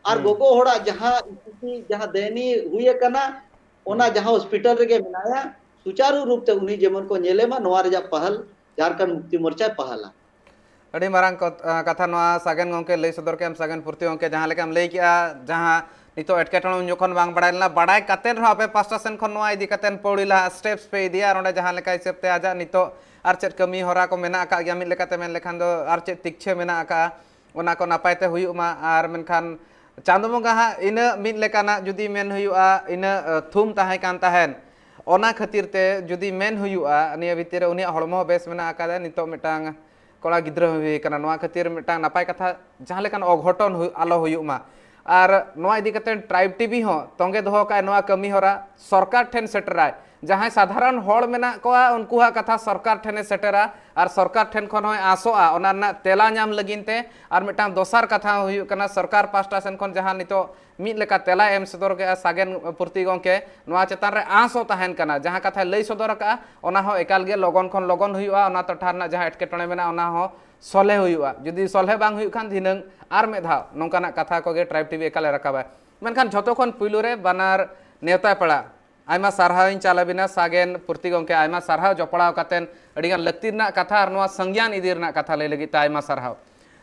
ᱟᱨ ᱦᱩᱸ᱾ ᱜᱚᱜᱚ ᱦᱚᱲᱟᱜ ᱡᱟᱦᱟᱸ ᱥᱛᱷᱤᱛᱤ, ᱡᱟᱦᱟᱸ ᱫᱟᱭᱱᱤᱭ ᱦᱩᱭ ᱟᱠᱟᱱᱟ, ᱚᱱᱟ ᱦᱩᱸ᱾ ᱡᱟᱦᱟᱸ ᱦᱚᱥᱯᱤᱴᱟᱞ ᱨᱮᱜᱮ ᱢᱮᱱᱟᱭᱟ, ᱥᱩᱪᱟᱨᱩ ᱨᱩᱯ ᱛᱮ ᱩᱱᱤ ᱡᱮᱢᱚᱱ ᱠᱚ ᱧᱮᱞᱮ ᱢᱟ, ᱱᱚᱣᱟ ᱨᱮᱭᱟᱜ ᱯᱟᱦᱟᱞ ᱡᱷᱟᱨᱠᱷᱚᱸᱰ ᱢᱩᱠᱛᱤ ᱢᱳᱨᱪᱟᱭ ᱯᱟᱦᱟᱞᱟ᱾ ᱟᱹᱰᱤ ᱢᱟᱨᱟᱝ ᱠᱚᱛ-, ᱟ, ᱠᱟᱛᱷᱟ ᱱᱚᱣᱟ ᱥᱟᱜᱮᱱ ᱜᱚᱢᱠᱮ ᱞᱟᱹᱭ ᱥᱚᱫᱚᱨ ᱠᱮᱫ ᱟᱢ᱾ ᱥᱟᱜᱮᱱ ᱯᱩᱨᱛᱤ ᱜᱚᱢᱠᱮ, ᱡᱟᱦᱟᱸ ᱞᱮᱠᱟᱢ ᱞᱟᱹᱭ ᱠᱮᱜᱼᱟ, ᱡᱟᱦᱟᱸ ᱱᱤᱛᱚᱜ ᱮᱴᱠᱮᱴᱚᱬᱮ ᱩᱱ ᱡᱚᱠᱷᱚᱱ ᱵᱟᱝ ᱵᱟᱲᱟᱭ ᱞᱮᱱᱟ, ᱵᱟᱲᱟᱭ ᱠᱟᱛᱮ ᱨᱮᱦᱚᱸ ᱟᱯᱮ ᱯᱟᱥᱴᱟ ᱥᱮᱱ ᱠᱷᱚᱱ ᱱᱚᱣᱟ ᱤᱫᱤ ᱠᱟᱛᱮ ᱯᱟᱹᱣᱲᱤ ᱞᱟᱦᱟ ᱥᱴᱮᱯᱥ ᱯᱮ ᱤᱫᱤᱭᱟ, ᱟᱨ ᱚᱸᱰᱮ ᱡᱟᱦᱟᱸ ᱞᱮᱠᱟ ᱦᱤᱥᱟᱹᱵ ᱛᱮ ᱟᱡᱟᱜ ᱱᱤᱛᱚᱜ ᱟᱨ ᱪᱮᱫ ᱠᱟᱹᱢᱤ ᱦᱚᱨᱟ ᱠᱚ ᱢᱮᱱᱟᱜ ᱟᱠᱟᱫ ᱜᱮᱭᱟ, ᱢᱤᱫ ᱞᱮᱠᱟᱛᱮ ᱢᱮᱱ ᱞᱮᱠᱷᱟᱱ ᱫᱚ ᱟᱨ ᱪᱮᱫ ᱛᱤᱠᱪᱷᱟᱹ ᱢᱮᱱᱟᱜ ᱟᱠᱟᱫᱼᱟ, ᱚᱱᱟ ᱠᱚ ᱱᱟᱯᱟᱭ ᱛᱮ ᱦᱩᱭᱩᱜ ᱢᱟ᱾ ᱟᱨ ᱢᱮᱱᱠᱷᱟᱱ ᱪᱟᱸᱫᱚ ᱵᱚᱸᱜᱟ ᱦᱟᱸᱜ ᱤᱱᱟᱹᱜ ᱢᱤᱫ ᱞᱮᱠᱟᱱᱟᱜ ᱡᱩᱫᱤ ᱢᱮᱱ ᱦᱩᱭᱩᱜᱼᱟ, ᱤᱱᱟᱹᱜ ᱛᱷᱩᱢ ᱛᱟᱦᱮᱸ ᱠᱟᱱ ᱛᱟᱦᱮᱸᱱ, ᱚᱱᱟ ᱠᱷᱟᱹᱛᱤᱨ ᱛᱮ ᱡᱩᱫᱤ ᱢᱮᱱ ᱦᱩᱭᱩᱜᱼᱟ, ᱱᱤᱭᱟᱹ ᱵᱷᱤᱛᱤᱨ ᱨᱮ ᱩᱱᱤᱭᱟᱜ ᱦᱚᱲᱢᱚ ᱦᱚᱸ ᱵᱮᱥ ᱢᱮᱱᱟᱜ ᱟᱠᱟᱫᱟ, ᱱᱤᱛᱚᱜ ᱢᱤᱫᱴᱟᱝ ᱠᱚᱲᱟ ᱜᱤᱫᱽᱨᱟᱹ ᱦᱚᱸ ᱦᱩᱭ ᱟᱠᱟᱱᱟ᱾ ᱱᱚᱣᱟ ᱠᱷᱟᱹᱛᱤᱨ ᱢᱤᱫᱴᱟᱝ ᱱᱟᱯᱟᱭ ᱠᱟᱛᱷᱟ, ᱡᱟᱦᱟᱸ ᱞᱮᱠᱟᱱ ᱚᱜᱷᱚᱴᱚᱱ ᱦᱩᱭ, ᱟᱞᱚ ᱦᱩᱭᱩᱜ ᱢᱟ᱾ ᱟᱨ ᱱᱚᱣᱟ ᱤᱫᱤ ᱠᱟᱛᱮ ᱴᱨᱟᱭᱤᱵᱽ ᱴᱤᱵᱷᱤ ᱦᱚᱸ ᱛᱚᱸᱜᱮ ᱫᱚᱦᱚ ᱠᱟᱜᱼᱟᱭ ᱱᱚᱣᱟ ᱠᱟᱹᱢᱤ ᱦᱚᱨᱟ, ᱥᱚᱨᱠᱟᱨ ᱴᱷᱮᱱ ᱥᱮᱴᱮᱨᱟᱭ᱾ ᱡᱟᱦᱟᱸᱭ ᱥᱟᱫᱷᱟᱨᱚᱱ ᱦᱚᱲ ᱢᱮᱱᱟᱜ ᱠᱚᱣᱟ, ᱩᱱᱠᱩᱣᱟᱜ ᱠᱟᱛᱷᱟ ᱥᱚᱨᱠᱟᱨ ᱴᱷᱮᱱᱮ ᱥᱮᱴᱮᱨᱟ, ᱟᱨ ᱥᱚᱨᱠᱟᱨ ᱴᱷᱮᱱ ᱠᱷᱚᱱ ᱦᱚᱸᱭ ᱟᱸᱥᱚᱜᱼᱟ, ᱚᱱᱟ ᱨᱮᱱᱟᱜ ᱛᱮᱞᱟ ᱧᱟᱢ ᱞᱟᱹᱜᱤᱫ ᱛᱮ᱾ ᱟᱨ ᱢᱤᱫᱴᱟᱝ ᱫᱚᱥᱟᱨ ᱠᱟᱛᱷᱟ ᱦᱚᱸ ᱦᱩᱭᱩᱜ ᱠᱟᱱᱟ, ᱥᱚᱨᱠᱟᱨ ᱯᱟᱥᱴᱟ ᱥᱮᱱ ᱠᱷᱚᱱ ᱡᱟᱦᱟᱸ ᱱᱤᱛᱚᱜ ᱢᱤᱫ ᱞᱮᱠᱟ ᱛᱮᱞᱟᱭ ᱮᱢ ᱥᱚᱫᱚᱨ ᱠᱮᱫᱼᱟ ᱥᱟᱜᱮᱱ ᱯᱩᱨᱛᱤ ᱜᱚᱢᱠᱮ, ᱱᱚᱣᱟ ᱪᱮᱛᱟᱱ ᱨᱮ ᱟᱸᱥ ᱦᱚᱸ ᱛᱟᱦᱮᱱ ᱠᱟᱱᱟ᱾ ᱡᱟᱦᱟᱸ ᱠᱟᱛᱷᱟᱭ ᱞᱟᱹᱭ ᱥᱚᱫᱚᱨ ᱟᱠᱟᱫᱼᱟ, ᱚᱱᱟ ᱦᱚᱸ ᱮᱠᱟᱞ ᱜᱮ ᱞᱚᱜᱚᱱ ᱠᱷᱚᱱ ᱞᱚᱜᱚᱱ ᱦᱩᱭᱩᱜᱼᱟ, ᱚᱱᱟ ᱴᱚᱴᱷᱟ ᱨᱮᱱᱟᱜ ᱡᱟᱦᱟᱸ ᱮᱴᱠᱮᱴᱚᱬᱮ ᱢᱮᱱᱟᱜᱼᱟ, ᱚᱱᱟ ᱦᱚᱸ ᱥᱚᱞᱦᱮ ᱦᱩᱭᱩᱜᱼᱟ᱾ ᱡᱩᱫᱤ ᱥᱚᱞᱦᱮ ᱵᱟᱝ ᱦᱩᱭᱩᱜ ᱠᱷᱟᱱ, ᱫᱷᱤᱱᱟᱹᱝ ᱟᱨ ᱢᱤᱫ ᱫᱷᱟᱣ ᱱᱚᱝᱠᱟᱱᱟᱜ ᱠᱟᱛᱷᱟ ᱠᱚᱜᱮ ᱴᱨᱟᱭᱤᱵᱽ ᱴᱤᱵᱷᱤ ᱮᱠᱟᱞᱮ ᱨᱟᱠᱟᱵᱟ᱾ ᱢᱮᱱᱠᱷᱟᱱ ᱡᱷᱚᱛᱚ ᱠᱷᱚᱱ ᱯᱩᱭᱞᱩ ᱨᱮ ᱵᱟᱱᱟᱨ ᱱᱮᱣᱛᱟ ᱯᱮᱲᱟ ᱟᱭᱢᱟ ᱥᱟᱨᱦᱟᱣ ᱤᱧ ᱪᱟᱞ ᱟᱹᱵᱤᱱᱟ᱾ ᱥᱟᱜᱮᱱ ᱯᱩᱨᱛᱤ ᱜᱚᱢᱠᱮ, ᱟᱭᱢᱟ ᱥᱟᱨᱦᱟᱣ ᱡᱚᱯᱲᱟᱣ ᱠᱟᱛᱮᱱ ᱟᱹᱰᱤᱜᱟᱱ ᱞᱟᱹᱠᱛᱤ ᱨᱮᱱᱟᱜ ᱠᱟᱛᱷᱟ ᱟᱨ ᱱᱚᱣᱟ ᱥᱟᱸᱜᱮᱭᱟᱱ ᱤᱫᱤ ᱨᱮᱱᱟᱜ ᱠᱟᱛᱷᱟ ᱞᱟᱹᱭ ᱞᱟᱹᱜᱤᱫ ᱛᱮ ᱟᱭᱢᱟ ᱥᱟᱨᱦᱟᱣ᱾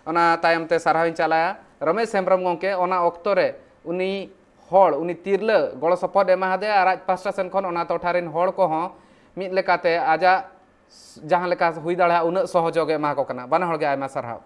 ᱚᱱᱟ ᱛᱟᱭᱚᱢ ᱛᱮ ᱥᱟᱨᱦᱟᱣ ᱤᱧ ᱪᱟᱞᱟᱭᱟ ᱨᱚᱢᱮᱥ ᱦᱮᱢᱵᱨᱚᱢ ᱜᱚᱢᱠᱮ, ᱚᱱᱟ ᱚᱠᱛᱚ ᱨᱮ ᱩᱱᱤ ᱦᱚᱲ, ᱩᱱᱤ ᱛᱤᱨᱞᱟᱹ ᱜᱚᱲᱚ ᱥᱚᱯᱚᱦᱚᱫ ᱮᱢᱟ ᱦᱟᱫᱮᱭᱟ, ᱟᱨ ᱟᱡ ᱯᱟᱥᱴᱟ ᱥᱮᱱ ᱠᱷᱚᱱ ᱚᱱᱟ ᱴᱚᱴᱷᱟ ᱨᱮᱱ ᱦᱚᱲ ᱠᱚᱦᱚᱸ ᱢᱤᱫ ᱞᱮᱠᱟᱛᱮ ᱟᱡᱟᱜ ᱡᱟᱦᱟᱸ ᱞᱮᱠᱟ ᱦᱩᱭ ᱫᱟᱲᱮᱭᱟᱜᱼᱟ, ᱩᱱᱟᱹᱜ ᱥᱚᱦᱚᱡᱳᱜᱽ ᱮ ᱮᱢᱟ ᱠᱚ ᱠᱟᱱᱟ᱾ ᱵᱟᱱᱟ ᱦᱚᱲ ᱜᱮ ᱟᱭᱢᱟ ᱥᱟᱨᱦᱟᱣ᱾